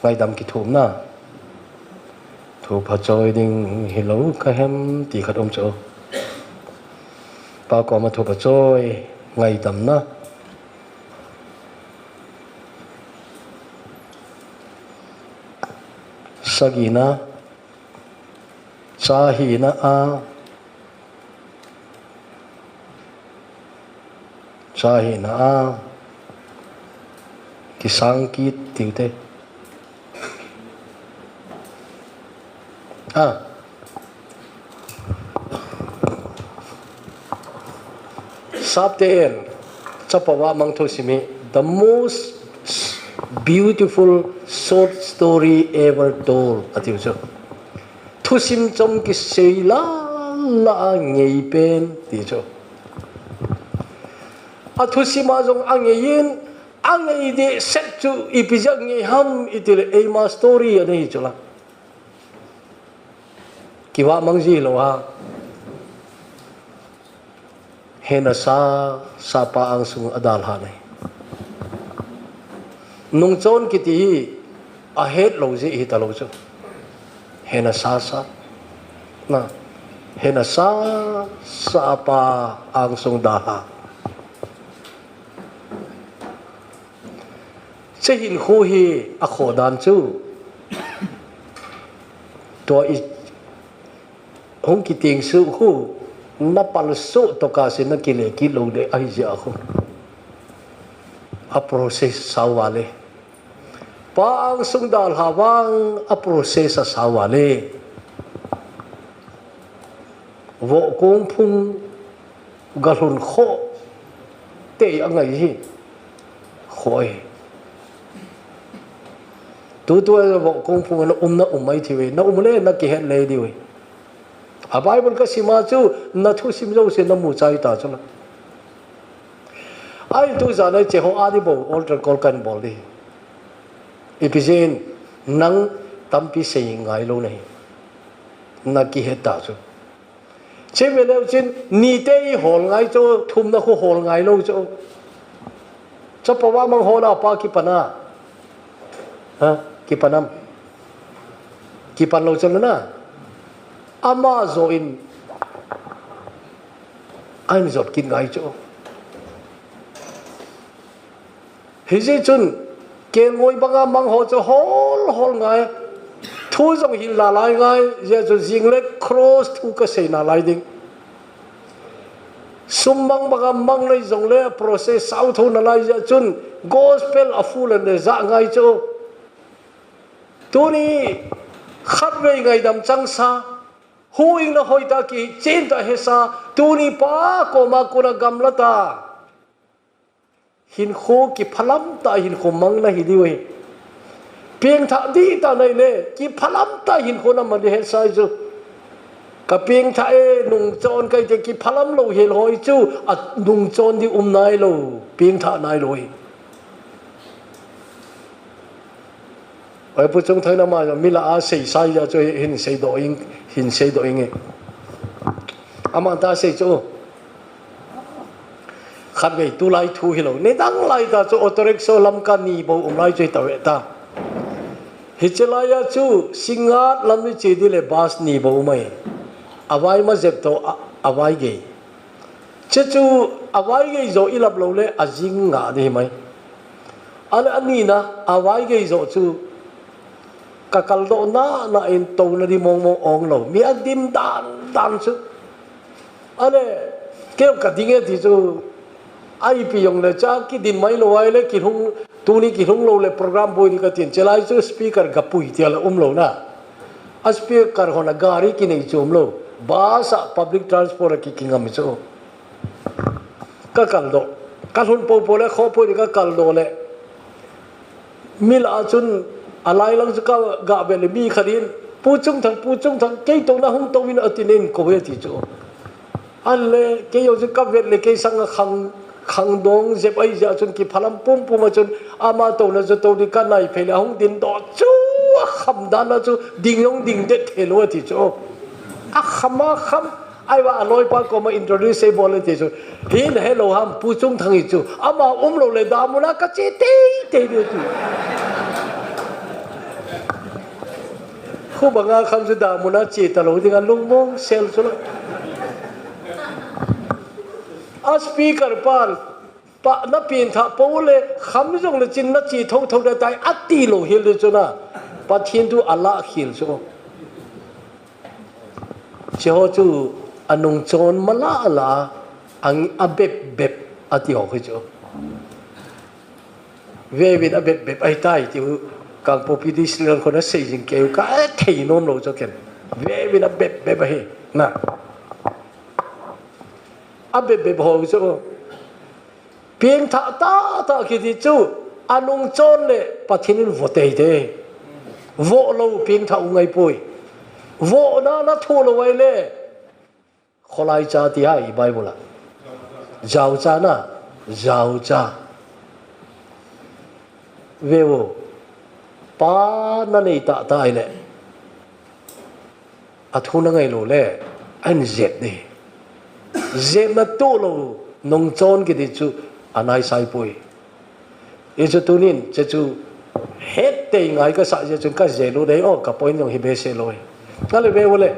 Ngaidam kithum na. Thu phachoi ding hilou kahem ti khat um chu. Pa koma thu phachoi ngaidam na. Sagina. Cha hina a, cha hina a kisang kit tiu te. A, Sapte in, Chapa Vahmang thusim hi the most beautiful short story ever told, atiu chu. Thusim chom kisei lala a ngei pen ti chu. A thusim a jong a ngei in, a ngei dehset chu ipi jeh a ngei ham itile eima story ana hi chu la. Kivahmang ji lou a. Hena sa, sapa angsung a dalha nei. Nungchon kiti hi ahet lou ji hita lou chu. Hena sa sa. Na. Hena sa, sapa angsung dalha. Che hinkho hi a khodan chu. Tua i hung kiteng suh khu, na pal suh toh kah se na kile kit lou le ahi jeh a khu. A process sao vale. Pa angsung dalha vang a process a sao vale. Vohkong phung galhun khoh tei a ngai hi. Khoi. Tutu a vohkong phung na um na um mai thiu ve. Na um le na kihet le diu ve. A Bible ka sim a chu na thusim jouse na mu chai ta chu la. Ahin tu jan a che ho a di bo altar call kan bol di. Ipi jeh in nang tampi sei ngai lou na hi. Na kihet ta chu. Che ve leu chin, nite i hol ngai chu, thumna khu hol ngai lou chu. Chapa Vahmang hol a pa kipan a. Ha, kipan am. Kipan lou chu na. Ama jo in. Ahin jot kit ngai chu. Hijeh chun, kelngoi banga mang ho chu hol hol ngai. Thu jong hil la lai ngai, jeh chu jing le cross thu ka sei na lai ding. Sum mang banga mang nei jong le process sao tho na lai jeh chun, gospel a full and ja ngai chu. Tuni khatvei ngaidam chang sa, huhhingna hoitah kichen ta hesa, tuni Pa koma kona gamla ta. Hinkho kiphalam tah hinkho mang na hi diu ahi. Pengthah dih tah na hile, kiphalam tah hinkho na mang ding hesa chu. Ka pengthah e, nungchon kahi te kiphalam lou hel hoi chu, a nungchon ding um nai lou, pengthah nai lou hi. Oi, Pu Chungthang, na ma mi lah a sei sa jeh chu hin sei doh ing, hin sei doh ing e. Aman ta sei chu. Khatvei tulai thu hilou. Nidang lai ta chu auto rickshaw lam ka ni bou um lai chu hi ta ve ta. Hiche lai a chu Singngat lam i che ding le bus ni bou um ahi. A vai ma jep toh a, a vai gei. Che chu a vai gei jo i lap lou le a jing nga ding hi mai. Ahile a nina a vai gei jo chu ka kal doh na na in touna ding mong mong ong lou. Mi a dim dan dan chu. Ahile kei ka ding e ti chu. Ipi jong le cha kidin mai lou ahile kilhung, tuni kilhung lou le program boi ding ka tin. Che lai chu speaker ga pui tia la um lou na. A speaker hon a gari kinei chu um lou. Bus a public transport a ki, kingam chu. Ka kal doh. Ka lhun popo le kho poi ding ka kal doh le. Mi lah a chun a lai lang chu ka ga vet le mi khat in, "Pu Chungthang, Pu Chungthang, kei toh na hung tou in," a tin in kou e ti chu. Ahile, kei jong chu ka vet le kei sang a khang, khangdong jep ahi jeh a chun kiphalam pumpum a chun ama touna chu tou ding ka nai phei le a hung din doh chu a kham dan a chu ding jong ding det thei lou a ti chu. A kham a kham, ahivang a loipa koma introduce sei bol le ti chu. Hin hello ham Pu Chungthang hi chu. Ama um lou le damun a ka che teitei diu ti. Khu banga kham chu damun a che ta lou ding a lungmong sel chu la. A speaker pan, "Pa, na pengthah pou le, kham jong le chin na che thotho ding ahitai," a ti lou hel ding chu na. Pathen thu a lah khel chu. Hiche ho chu anungchon mala la ang abep bep ati ho hi chu. Veuvin abep bep ahitai tiu Kangpokpi district lang khun asei jing keu ka thei nom lou chu ken. Veuvin abep bep ahi na. Abep bep ho chu. Pengthah tahtah kiti chu anungchon le Pathen in vo teitei. Vo lou pengthah u ngai poi. Vo na na thu lou ai le. Kholai cha ti hai Bible a. Jao cha na, jao cha. Veu. Pa na nei tahtah ai le. Athu na ngai lou le, an jet ni. Jet na to lou, nungchon kiti chu, anai sai poi. Hichu tunin, hiche chu, het tei ngai kasa jeh chun ka jet lou dei, o, ka point jong hi behseh lou. Ka le ve u le,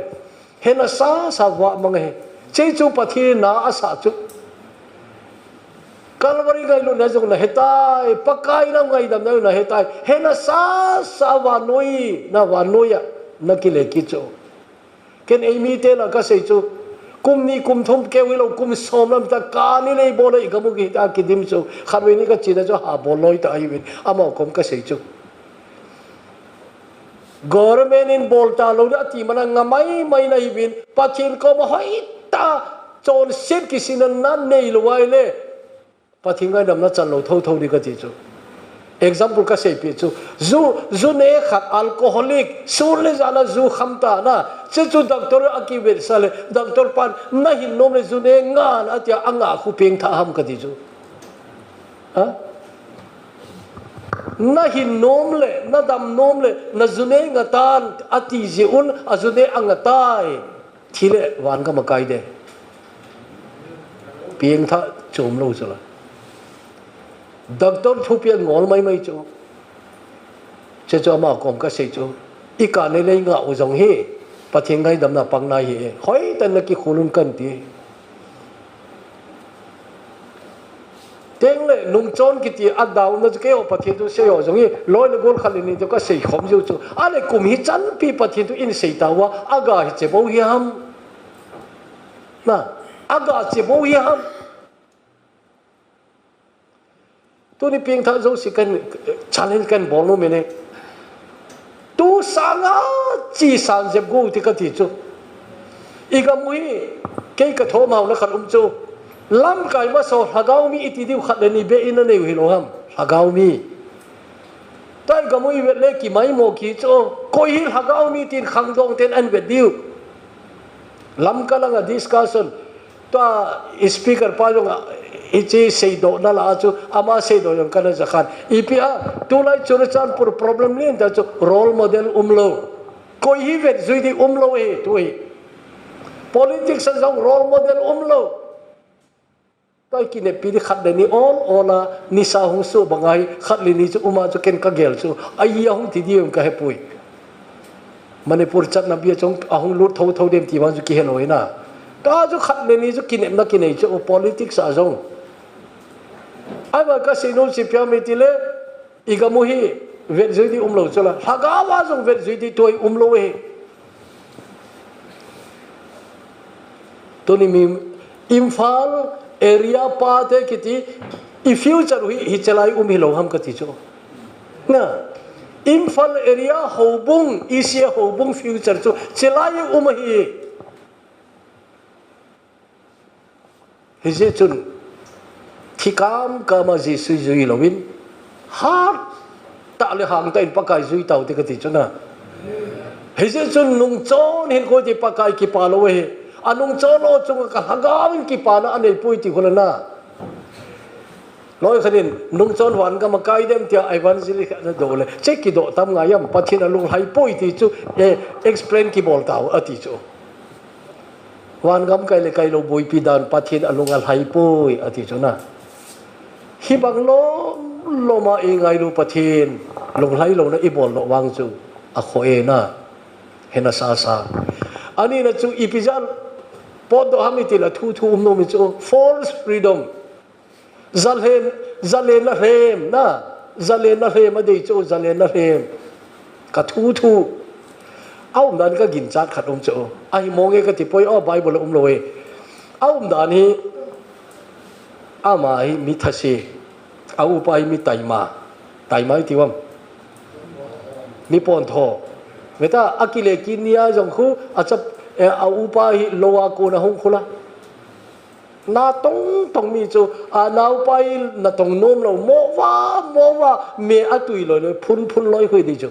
hena sasa vah mang hi. Hiche chu Pathen na asa chu. Calvary ngailutna jong na hetai, Pakai na ngaidamna na hetai, hena sasa vannoi, na vannoi a, na kile kit chu. Ken eimi te la kasei chu, kum ni kum thum keu hilou, kum som lam ta kani lei bol a igamu kihita kidim chu, khatvei ni kachena chu ha bol loi ta ahiuvin, amaho kom kasei chu. Government in bol talou na ati mana nga mai mai na hiuvin, Pathen koma hoitah chonset kisihna na neilou ai le, Pathen ngaidam na chan lou thotho di kati chu. Example kasei pi chu, ju, ju ne khat alcoholic, sun le jan a ju kham ta na, hiche chu doctor a kivetsah le, doctor pan, na hin nom le ju ne nga na atia, anga khu pengthah ham kati chu. Ha? Na hin nom le, na dam nom le, na ju ne nga tan, ati jeh un, a ju ne anga tai. Thi le van gam a kai de. Pengthah chom lou chu la. Doctor thupi a ngol mai mai chu. Hiche chu ama kom kasei chu. I kani lei nga u jong hi. Pathen ngaidamna pang nai hi. Hoitah in na kikhol un kan ti. Teng le, nungchon kiti a dauna chu keiho Pathen thu seiho jong hi, loi le gol khat le ni chu kasei khom jiu chu. A le kum hi chanpi Pathen thu in sei tauva, aga hi che bou hi ham. Na, aga che bou hi ham. Tuni pengthah jouse kan challenge kan bol nom e. Tu sanga chi san jep go ti kati chu. I gam u hi, kei ka thom hau na khat um chu. Lamkai masa lhagao mi iti diu khat le ni beh in anei u hilou ham. Lhagao mi. Tua i gam u i vet le kimaimo ki chu. Koi hi lhagao mi tin khangdong ten an vet diu. Lamka langa discussion. Tua speaker pa jong a, hiche seidoh na la chu, ama seidoh jong kana ja khan. Ipi a, tulai Churachandpur problem lien ta chu role model umlou. Koi hi vetjui di umlou hi, tu hi. Politics a jong role model umlou. Tua kineppi di khat le ni ol ol a, nisa hung suh banga hi, khat le ni chu uma chu ken ka gel chu. Ai ahung ti di jong ka hepoi. Manipur chatna bia chong ahung lut thotho dem ti vang chu kihelou hina. Tua chu khat le ni chu kinepna kinei chu politics a jong. Ahivang kasei nom chu ipi ham itile, i gam u hi vetjui di umlou chu la. Lhagao a jong vetjui di tua hi umlou hi. Tuni mi Imphal area pa te kiti i future hi, hichelai um hilou ham kati chu. Na, Imphal area houbung, E C A houbung future chu chelai um ahi. Hijeh chun, thi kamkam a Jesu jui louvin, hat tah le hang tah in Pakai jui tau te kati chu na. Hijeh chun nungchon hin koi ti Pakai kipa lou ahi. Anungchon ho chunga ka lhagao in kipana anei poi ti khu la na. Loi khat in, nungchon van gam a kai dem tia evangelist khat na doh le. Hiche kidoh tam ngai am, Pathen alunglhai poi ti chu, eh, explain kibol tau ati chu. Van gam kai le kai lou boipi dan Pathen alung alhai poi ati chu na. Hibang lom lom a i ngailu Pathen lunglhai louna i bol lou vang chu akhoh e na. Hena sasa. Ani na chu ipi jal potdoh ham itile thu thu um nom i chu false freedom. Zalen, zalen na lhem na, zalen na lhem a dei chu, zalen na lhem. Ka thu thu. A umdan ka ginchat khat um chu. Ahi mong e ka ti poi, aw Bible a um lo e. A umdan hi, ama hi mi thase, a upa hi mi taima. Taima i ti uam? Mi pontho. Veta, a kile kit nia jong khu, a chap, eh, a upa hi lo a kona hung khu la. Na tong tong mi chu, a naupa hi na tong nom lo, mo va, mo va, me a tui loi loi, phun phun loi khu i ti chu.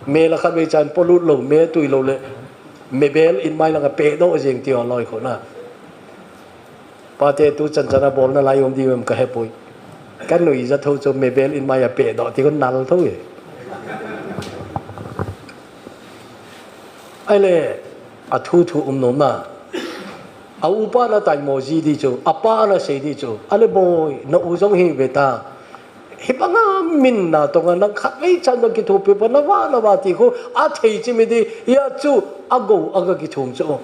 Me la khat vei chan polut lo, me tui lo le, me bel in mai langa pehdoh jeng ti ho loi khu na. Pate tu chan chan a bolna lai um di em ka hepoi. Ka nui ja tho chu me bel in mai a pehdoh ti khu nal tho e. Ahile, a thu thu um nom na. A upa na taimo ji di chu, a pa na sei di chu. Ahile boi, na u jong hi veta. Hi banga min na tonga nang khat vei chan na kithopi pa na va, na va ti khu, a thei chi mi di, ya chu, a go, a ga kithum chu.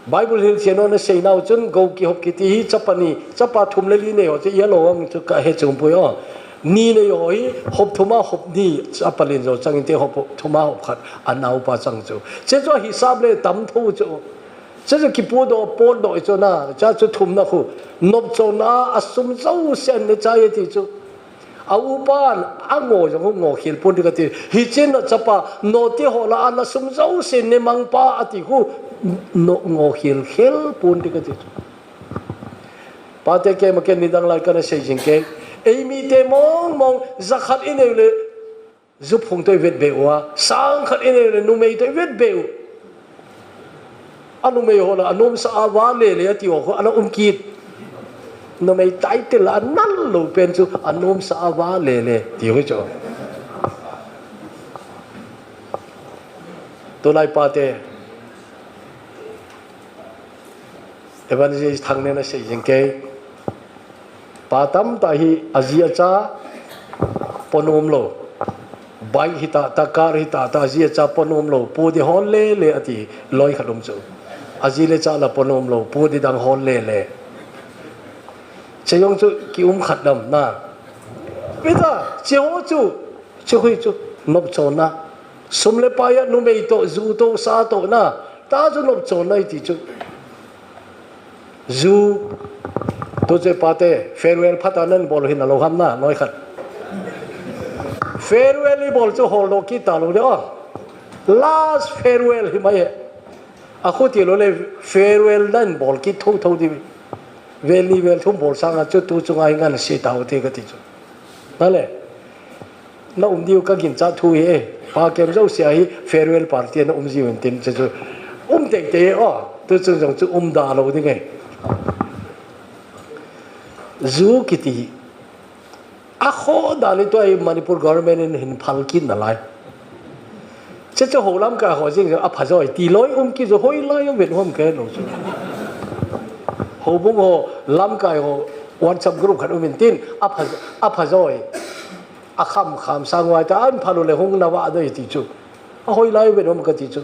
Bible hilchen ho na sei nau chun, go kihop kiti hi chapa ni, chapa thum le li nei ho chu, ya lo ang chu ka he chung pui o. Ni nei ho hi, hop thum a hop ni, chapa lin jo chang inte hop thum a hop khat, a naupa chang chu. Che chu a hisap le tam tho chu. Che chu kipu do, pot do chu na, cha chu thum na khu. Nop chon a, a sum jo sen ne cha ye ti chu. A upan a ngo jong ngo khel pon ti ka ti. Hichen na chapa, no ti ho la a na sum jo sen ne mang pa a ti khu, no, ngo khel khel pon ti ka ti. Pate keima ken nidang lai kana sei jing ke. Ei mite mong mong, ja khat i nei le, ju phung toh i vet be u a, sang khat i nei le, numei toh i vet be u. A numei ho la, a nomsa a va le le a ti ho khu, ana um kit. Numei title a nal lo pen chu, a nomsa a va le le, ti ho chu. Tulai pate, Evangelist Thang ne na sei jing ke. Pa tamtah hi a ji a cha ponom lo. Bike hi tah tah, car hi tah tah, a ji a cha ponom lo. Pu di hol le le a ti loi khat um chu. A ji le cha la ponom lo. Pu di dang hol le le. Che jong chu ki um khat dam na. Veta, che ho chu, che hui chu, nop chon na. Sum le pai a numei toh, ju toh, sa toh na. Ta chu nop chon na i ti chu. Ju, tu che pate, farewell phat a nan bol hi na lo ham na, noi khat. Farewell i bol chu hol lo kit ta lo de, oh. Last farewell hi mai he. A khu ti lo le, farewell nan bol kit tho tho di. Vel ni vel thum bol sang a chu tu chunga hi ngan se ta u te ka ti chu. Na le. Na um diu ka ginchat thu hi e. Pa kem jo sia hi farewell party na um jiu in tin che chu. Um tei tei o. Tu chung jong chu um da lo ding e. Ju kiti. A kho da ni tua hi Manipur government in hin phal kin na lai. Che chu ho lamkai ho jing a pha joi ti loi um ki jo hoi lai ven hom ke lo chu. Ho bung ho lamkai ho WhatsApp group khat um in tin a pha, a pha joi. A kham kham sang wai ta an phalu le hung na wa doi ti chu. A hoi lai ve nom ka ti chu.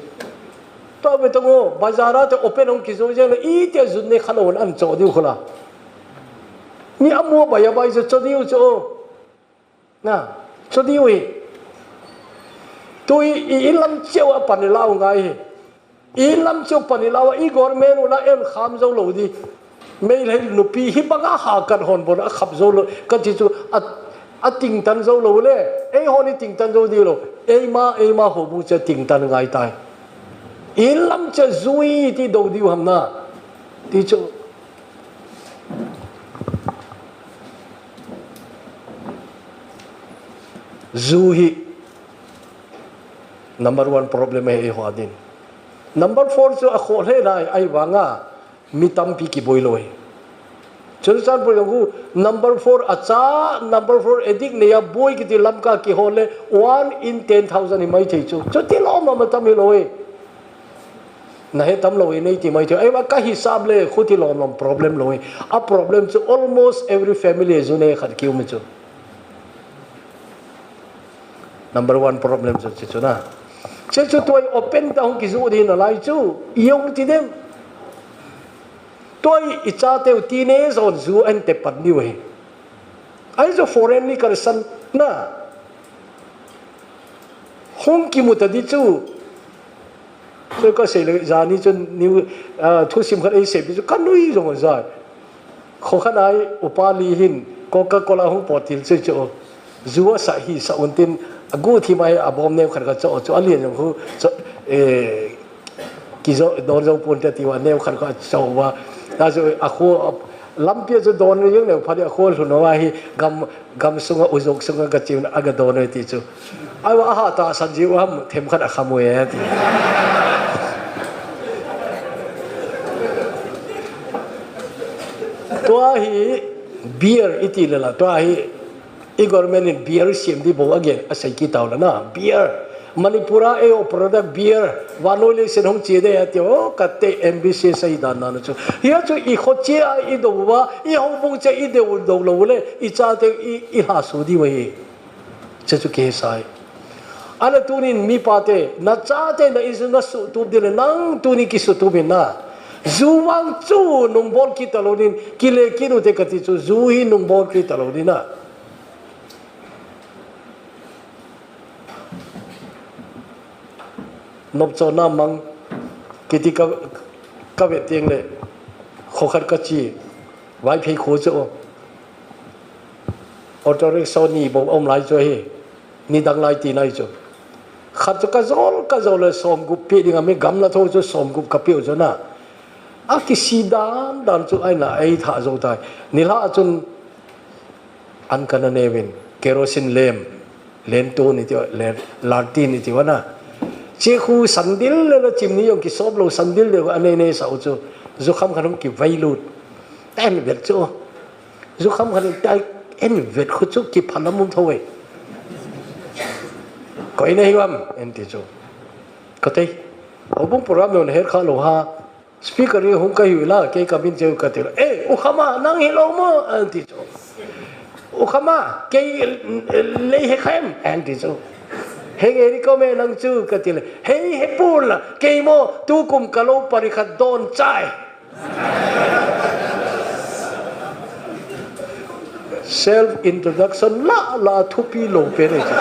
To ve to ngo, bazar a te open hung ki zo jeng le i te zun ne kha lo an cho diu khula. Ni a mo ba ya bai zo cho diu cho. Na, cho diu hi. Tu i, i, i lam cheu a pan lau ngai hi. I lam chu pani lawa i government u la en kham zo lo di. Meilhei nupi hi banga ha kan hon bon a khap zo lo. Ka ti chu a, a ting tan zo lo le. Ei hon i ting tan zo di lo. Ei ma, ei ma ho bu che ting tan ngai tai. I lam che zui ti do diu ham na. Ti chu. Zu hi number one problem ahi eiho adin. Number four chu a khoh hle lai, ahivanga mi tampi kiboi lo hi. Churachandpur jong khu number four a cha, number four addict nei a boi kiti Lamka kihol le one in ten thousand hi mai thei chu. Chuti lom lom a tam hi lo hi. Na he tam lo hi nei ti mai thei. Ahivang ka hisap le khuti lom lom problem lo hi. A problem chu almost every family a zu nei khat ki um chu. Number one problem chu, chu, chu na. Che chu tua i open ta hung kizu di na lai chu. I hung ti dem. Tua i cha teu ti ne zon zu an te pat niu hi. Ai zo foreign ni kar san na. Hung kimu ta di chu. Chu ka sei le, jani chun ni, ah, thusim khat ei sei pi chu ka nui jong a jai. Kho khat ai upa li hin Coca-Cola hung pot til chu chu. Ju a sa hi sa un tin a gu thi mai a bom neu khat ka cho chu a lian jong hu cho, eh, ki jo don jo pun te ti wa neu khat ka cho wa. Ta chu a khu lampi chu don jong neu pha di a khu lu no wa hi gam Gam sunga, u jok sunga ka chim a ka don e ti chu. Ai wa aha ta san ji u ham them khat a kham u e ti. Tua hi beer i ti le la, tua hi i government in beer siam di bo again, a sei ki tau la na, beer. Manipur a ei o product beer, vanoi le sen hong chi de a ti o, ka te M B C sei dan na chu. Hia chu i kho che a i do wa, i ho bung che i de u do lo le, i cha te i, i ha su di wa hi. Che chu ke sai. Ana tunin mi pa te, na cha te na i su na su tu di le nang tuni ki su tu min na. Ju wang chu nung bol ki ta lo nin, ki le ki nu te ka ti chu, ju hi nung bol ki ta lo nin na. Nopchona mang kiti ka, ka ve tiang le, kho khat ka chi, Vaiphei kho chu, auto rickshaw ni bou om lai chu hi, ni dang lai ti nai chu. Khat chu ka jol, ka jol le som gup pi ding a mi gam la tho chu som gup ka piu chu na. A ki si dan dan chu ai na ei tha zo tai. Ni la chun an kana nevin, kerosene lamp. Len tu ni ti, len, lar ti ni ti wana. Chi khu sandil le la chim ni yong ki sop lo sandil le a nei nei sa u chu. Zu kham khan ki vai lut. Ten vet chu. Zu kham khan tai en vet khu chu ki phan lam um tho e. Koi nei wam en ti chu. Ka tei. Ho bung program non her kha lo ha. Speaker ri hung ka hiu la, kei ka min cheu ka ti la. Eh, U Khama, nang hi lo mo? An ti chu. U Khama, kei, eh, lei he kha em? An ti chu. He nge ri ko me nang chu ka ti la. Hei he pul la, kei mo, tu kum ka lo pari khat don chai. Self introduction la, la thupi lo pe nei chu.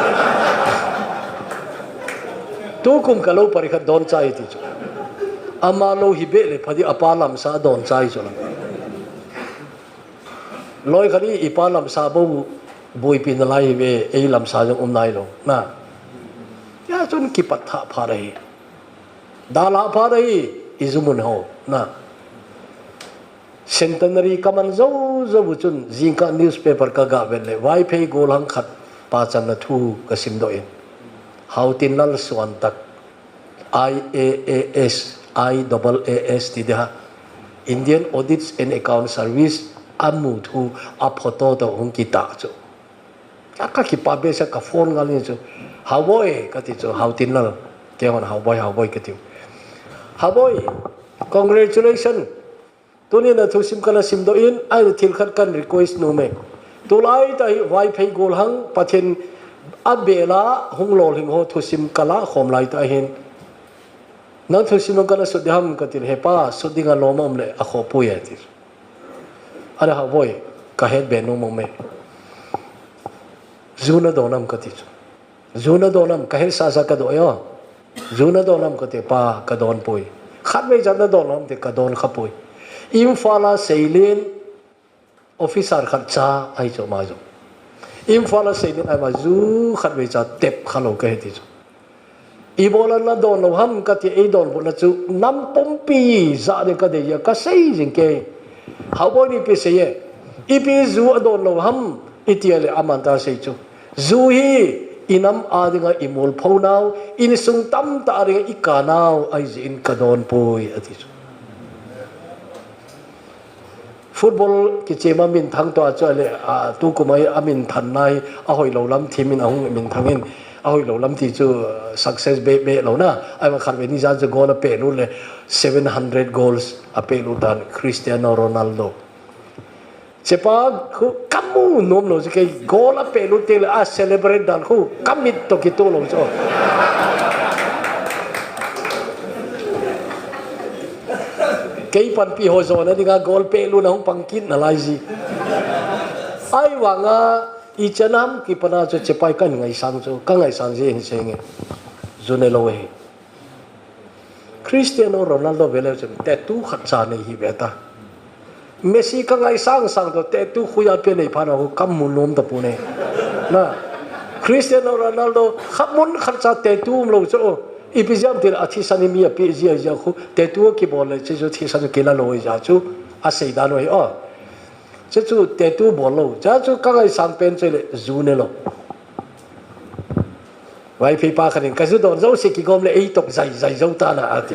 Tu kum ka lo pari khat don chai ti chu. Ama lo hi be le pha di a pa lam sa don chai chu la. Loi khat i pa lam sa bo bui pi na lai ve, ei lam sa jong um nai lo. Na. Ya chun ki pat tha pha dai. Da la pha dai, i zu mun ho. Na. Centenary ka man zo zo u chun, jingkah newspaper ka ga vet le, Vaiphei golhang khat pachanna thu ka sim doh in. Hautinlal Suantak, I A A S, I double A S ti de ha. Indian Audits and Account Service, a mu thu, a photo to hung ki ta chu. A ka ki pa be sa ka phone ngal ni chu. Haoboi, ka ti chu, Hautinlal. Kei hon Haoboi, Haoboi ka ti u. Haoboi, congratulations. Tuni na thusim kana sim doh in, ai thil khat kan request nom e. Tulai ta hi Vaiphei golhang Pathen a bela hung lolhing ho thusim kala khom lai ta hin. Nang thusim kana sut di ham ka ti le, he pa, sut ding a lom um le a kho pui a ti. Ana Haoboi, ka het be nom um e. Zu na don am ka ti chu. Zu na don am, ka hel sa sa ka do yo. Zu na don am ka ti pa, ka don pui. Khat vei chan na don am ti ka don kha pui. Imphal a seilin officer khat cha ai chu ma zu. Imphal a seilin ai ma zu khat vei cha tep kha lo ka he ti chu. I bola na don lo ham ka ti ei don bola chu nam pumpi za de ka de ya ka sei jing ke. Haoboi ni pi sei e. I pi zu a don lo ham i ti le aman ta sei chu. Zu hi i nam a dinga i mol pho nau, insung tam ta a dinga i ka nau, ai ji in ka don pui, a ti chu. Football kichema min thang to a chu a le, a, tu kum ai a min than nai, a hoi lo lam thi min a hung min thang in, a hoi lo lam ti chu, uh, success be, be lo na, ai ma khat ve ni jan chu goal a pe lu le, seven hundred goals a pe lu tan Cristiano Ronaldo. Chepa khu kamu nom lo chu kei goal a pe lu te le a celebrate dan khu kamit to ki to lo chu. Kei panpi ho jo na dinga goal pe lu na hung pang kit na lai ji. Ai wanga i chanam ki pana chu chepai kan ngai sang chu ka ngai sang ji hin se nge. Ju ne lou hi. Cristiano Ronaldo ve leu chun tattoo khat cha nei hi ve ta. Messi ka ngai sang sang to tattoo khuya pe nei phan ho kam mun nom ta pu ne. Na. Cristiano Ronaldo khat mun khat cha tattoo um lou chu. Ipi jam tin a thisan hi mi a pe jia jia khu tattoo kibol le chu thisan kila lou ja chu a sei dan oi o. Chu chu tattoo bol lou. Cha chu ka ngai sang pen chu le ju ne lou. Vaiphei pa khat in ka ju don jouse kigom le ei tok zai zai jou ta na ati.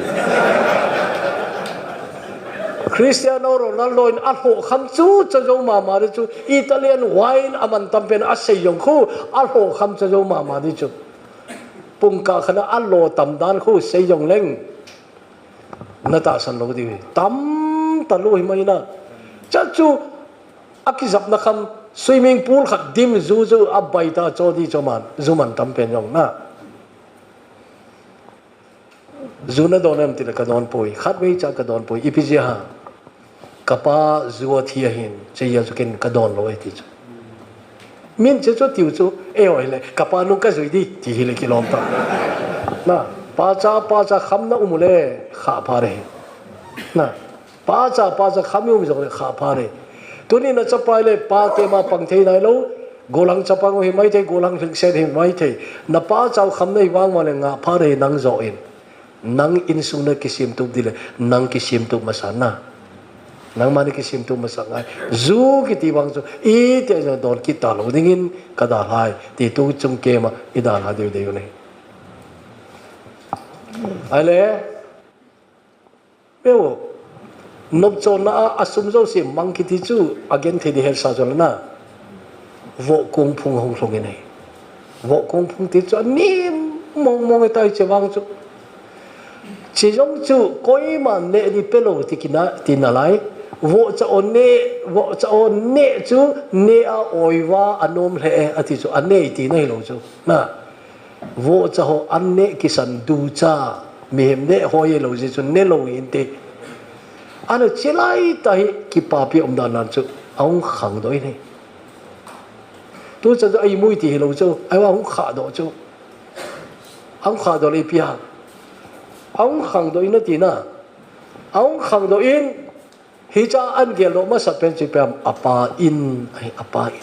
Cristiano Ronaldo in a lhoh kham chu cha jou mama di chu Italian wine a man tam pen a sei jong khu a lhoh kham cha jou mama di chu. Pung ka khana a lo tam dan khu sei jong leng. Na tahsan lou di. Tam ta lou hi mai na. Cha chu a kijapna kham swimming pool khat dim ju chu a bai ta cho di cho man, ju man tam pen jong na. Ju na don em ti le ka don poi, khat vei cha ka don poi, ipi jeh ham. Ka pa ju a thi ahin, che ya chu ken ka don lou e ti chu. Min che chu tiu chu, e oi le, ka pa nung ka jui di, ti hi le kilom ta. Na, pa cha, pa cha kham na um u le, kha pha re. Na, Pa cha, pa cha kham i um jong le kha pha re. Tuni na chapa le pa kema pang thei nai lou. Gollhang chapang hi mai thei, gollhang hlikset hi mai thei. Na pa cha kham nei vang ma le nga pha re nang jo in. Nang insung na kisim tup di le, nang kisim tup masa na. Nang ma ni kisim tup masa ngai. Ju kiti vang chu, i te jong don kit ta lou ding in ka dalhai. Ti tu chung kema i dalha deu deu ne. Ai le, Peu, nopchonna a, a sum jouse mang kiti chu a gen thei di hel sa chon na. Vohkong phung hung lhung in ahi. Vohkong phung ti chu a nem mong mong e tai che vang chu. Che jong chu koima neh di pe lou ti kina, ti na lai. Vohcha o neh, vohcha o neh chu neh a oiva a nom lheh e, a ti chu a neh ti na hi lou chu. Na. Vohcha ho an neh kisan ducha, mihem neh hoi lou jeh chun ne lou inte. Ana che lai ta hi kipapi um dan nan chu, a hung khangdoh in ahi. Tucha chu a imui ti hi lou chu, a hung khahdoh chu. A hung khahdoh le ipi ham. A hung khangdoh in ati na. A hung khangdoh in, Hicha an geldoh masa pen chu ipi ham, a pa in, ahi, a pa in.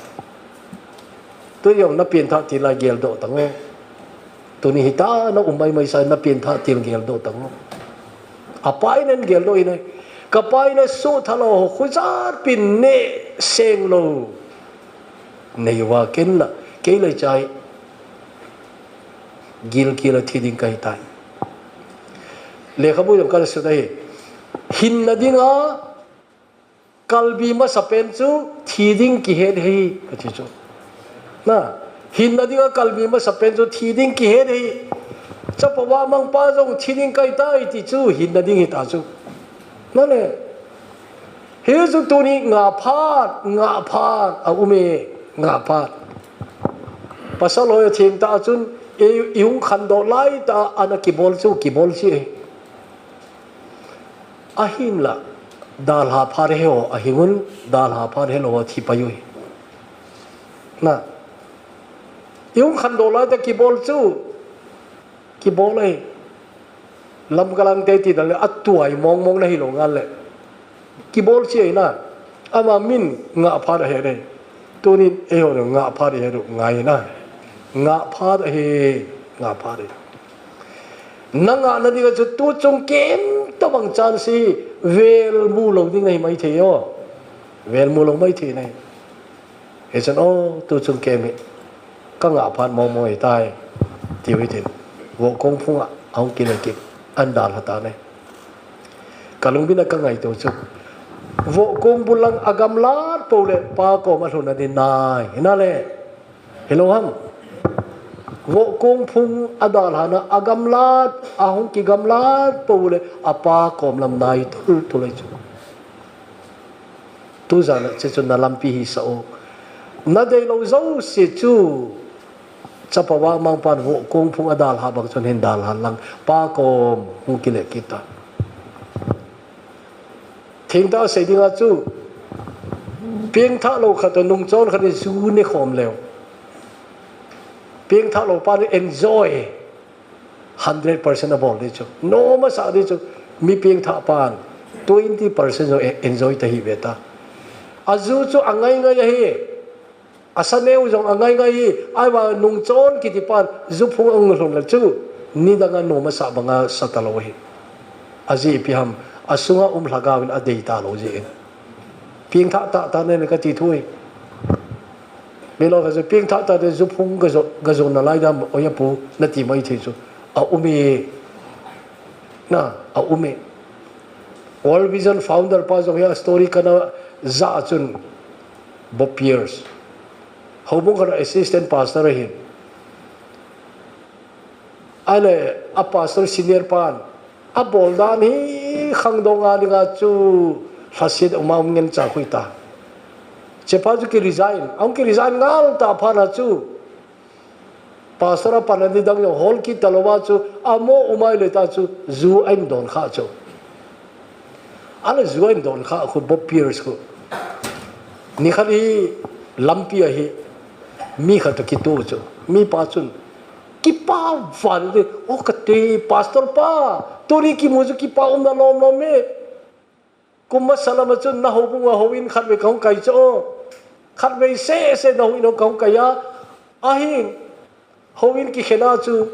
Tui jong na pianthah til a geldoh tang o. Tuni hita na um mai mai sa na pianthah til geldoh tang o. A pa in an geldoh in ahi. Ka pa in a suhtha lou ho khu jat pin neh seng lou. Nei uva ken la, kei lai chai. Gilkel a thi ding kahi tai. Lekhabu jong ka la sut ahi. Hinna dinga kalbi masa pen chu thi ding kihet ahi, ka ti chu. Na, hinna dinga kalbi masa pen chu thi ding kihet ahi. Chapa vahmang pa jong thi ding kahi tai ti chu hinna ding hita chu. Na le. Hichu tuni ngah phat, ngah phat, a um e, ngah phat. Pasal hoi thengtah a chun, i, i hung khandoh lai tah a ana kibol chu, kibol chu e. Ahinla, dalha phat he ho, ahing un, dalha phat he lou a thi pai u hi. Na, i hung khandoh lai tah kibol chu, Kibol ahi. Lamka lang te ti dan le, a tuai mong mong na hi lou ngal le. Kibol chi ahi na. Ama min ngah phat ahi re. Tunin eiho le ngah phat ahi re ngai na. Ngah phat ahi, ngah phat ahi. Na ngah na ding a chu tu chung kem tabang chance hi vel mu lou ding ahi mai thei o. Vel mu lou mai thei na hi. Hichun, o, tu chung kem hi, ka ngah phat mong mong ahi tai, tiu hitin, vohkong phung a, ahung kile kit, an dalha tan ahi. Ka lungbin a ka ngaito chu, vohkong bul lang a gamlat pou le, pa kom a lhun a ding nai, hina le, hilou ham. Vohkong phung a dalha na, a gamlat, ahung kigamlat pou le, a pa kom lam nai tul tul ahi chu. Tujan a che chu na lampi hisah o. Na deilou jouse chu chapa vahmang pan vohkong phung a dalha bang chun hin dalha lang pa kom hung kile kit ta. Thengtah a sei ding a chu pengthah lou khat toh nungchon khat in ju ne khom leu. Pengthah lou pan enjoy. Hundred percent abol ding chu. Nom asah ding chu. Mi pengthah pan twenty percent jong e-, enjoy ta hih ve ta. Aju chu angai ngai ahi. Asa neo jong angai ngai hi. Ahivang nungchon kiti pan ju phung ahung lhun le chu, nidang a nom asah banga sa talou ahi. Ajeh ipi ham, asunga um lhagao in adei talou jeh in. Pengthah tah tah nei le kati thu ahi. Milou khat chu pengthah tah tah ju phung gajon, gajon nalai dam, oi apu, nati mai thei chu. Aum e. Na, aum e. World Vision founder pa jong hi a story kana ja chun, Bob Pierce. Houbung khat a assistant pastor ahin. Ahile, a pastor senior pan abol dan hi khangdong a dinga chu lhaset uma um ngen cha khui ta. Chepa chu ki resign, ahung ki resign ngal ta phat a chu, pastor a pan a nidang jong hol kit talou a chu, amo um ahile ta chu, ju ahin don kha chu. Ahile ju ahin don kha khu, Bob Pierce khu. Nikhat hi lampi a hi mi khat toh kitoh chu. Mipa chun kipa val le, "O kati, pastor pa, tuni kimu chu kipa umna lom lom e. Kum masa lam a chun na houbung a houin khatvei kahung kai chu. Khatvei seh seh na houin kahung kai a. Ahin, houin kikhen a chu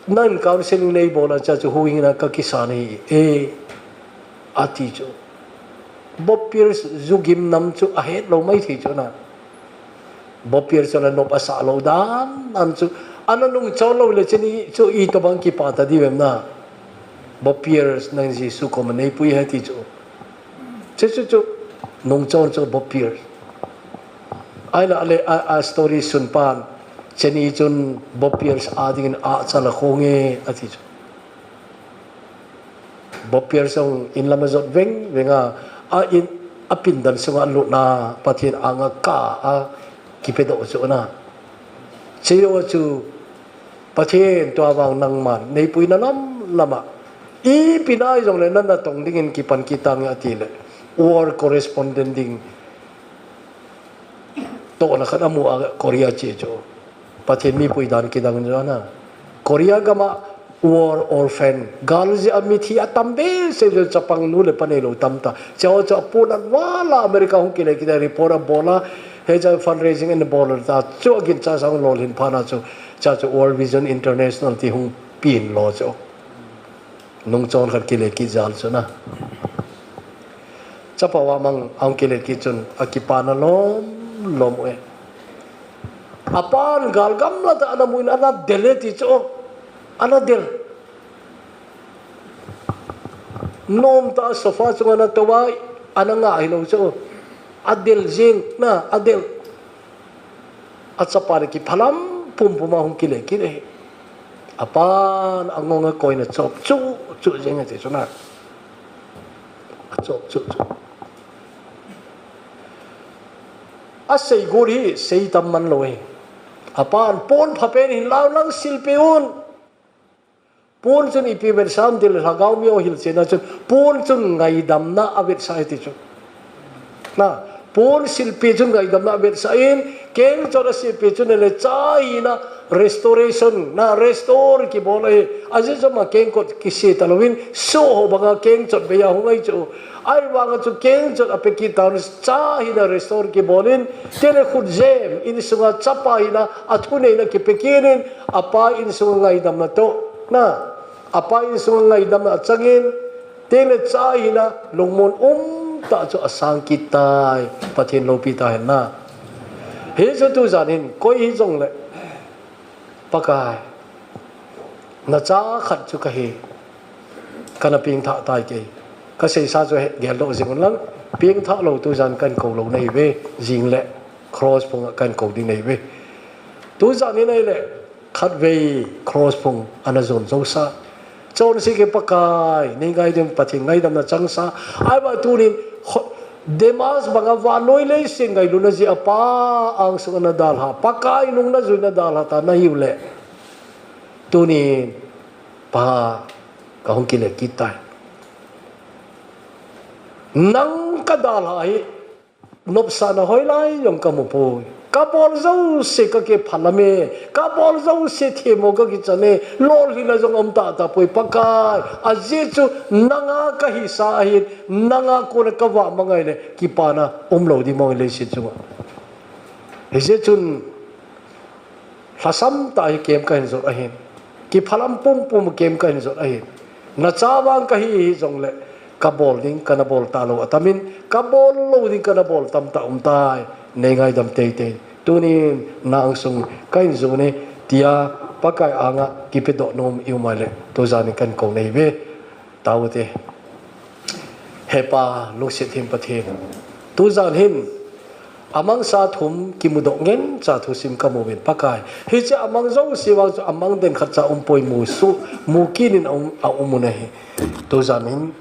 nang counseling nei bol a chu houin a kakisan ahi e," ati chu. Bob Pierce ju gim nam chu ahet lou mai thei chu na. Bob Pierce chu ana nop asah lou dan, dan chu. Ana nungchon lou le cheni chu itobang kipa ta diu em na. Bob Pierce nang Jesu koma neipui ahi ti chu. Chu chu chu nungchon chu Bob Pierce. Ahile, ahile, a, a story sun pan, cheni chun Bob Pierce a dingin a cha la khong e, ati chu. Bob Pierce jong in lam ajot veng veng a, a in, a pindan sunga alut na, Pathen anga ka a kipedoh chu na. Chejou chu, Pathen tua vang nangman neipuina lam lam a, ipi nai jongle na natong dingin kipan kit tange ati le, war correspondent ding tohna khat amu a Korea che chu. Pathen mipui dan kidang chu na. Korea gam a war orphan, gal jeh a mithi atam behseh chu, chapang nu le pa neilou tam ta. Chua chu apu'n aval a America hung kile kit a, report abol a, hiche fundraising ana bol ta. Chu aginchat sang lolhin phat a chu, chua chu World Vision International ti hung pin lo chu. Nungchon khat kile kit jal chu na. Chapa va mang ahung kile kit chun akipana lom lom e. Apan gal gamla tah ana mu in ana del e ti chu. Ana del. Nom tah a sofa chunga ana tou a, ana ngah hilou chu. Adel jing na, adel. Achapa le kiphalam pumpum a hung kile kit e. Apan angong a koina chop chu chu jing e ti chu na. Achop chu chu. Asei got hi sei tam man lou e. Apan pon phapen hin lau lang silpi un. Pon chun ipi vetsah ham tile lhagao mi ho hilchenna chun pon chun ngaidamna avetsah e ti chu. Na, pon silpi chun ngaidamna avetsah in, kengchot a silpi chun le cha hina restoration, na restore kibol ahi. Ajeh chu ama kengkot kise talou in, soh ho banga kengchot bei a hung ahi chu. Ahivang a chu kengchot ape kit tauvin cha hina restore kibol in, tile khutjem, insunga chapa hina, athuneina kipe kit in, apa insunga ngaidamna toh, na, apa insunga ngaidamna achang in, tile cha hina lungmon um tah chu asang kit tai, Pathen loupi tahen na. Hichu tujan hin, koi hijongle, Pakai, nacha khat chu kahi, kana pengthah tai kei. Kaseisa chu geldoh jing un lang, pengthah lou tujan kahin kou lou nahi ve, jing le cross phung a kahin kou ding nahi ve. Tujan hin ahile, khatvei cross phung ana jon jousah. Chonse kei Pakai, nei ngai ding Pathen ngaidamna changsa. Ahivang tunin, kho-, Demas banga vannoi leiset ngailutna jeh a Pa angsunga nadalha, Pakai nung najuina dalha ta nahiu le. Tunin, Pa, kahung kile kit tai. Nang kadalha hi, nopsahna hoilai jong kamu poi. Kabol jouse kakiphalam e, kabol jouse themmo kakichan e, lolhinna jong aum tahtah poi Pakai. Ajeh chu nanga kahisa ahin, nanga kona kavah mang ahile kipana umlou ding mong leiset chunga. Hijeh chun lhasam tah hi kem kahin jot ahin. Kiphalam pumpum kem kahin jot ahin. Nacha vang kahi hijongle, kabol ding kana bol talou atamin, kabol lou ding kana bol tamtah umtai. Neingaidam teitei. Tunin na angsung kahin jot e, tia Pakai anga kipedoh nom i um ahile, tujanin kahin kou nahiuve. Taute. He Pa, lungset them Pathen, tujan hin amangsa thum kimudoh ngen cha thusim kamu uvin Pakai. Hiche amang jouse vang chu amang den khatcha umpoi, musuh, mukit in aum, aum u ahi. Tujan hin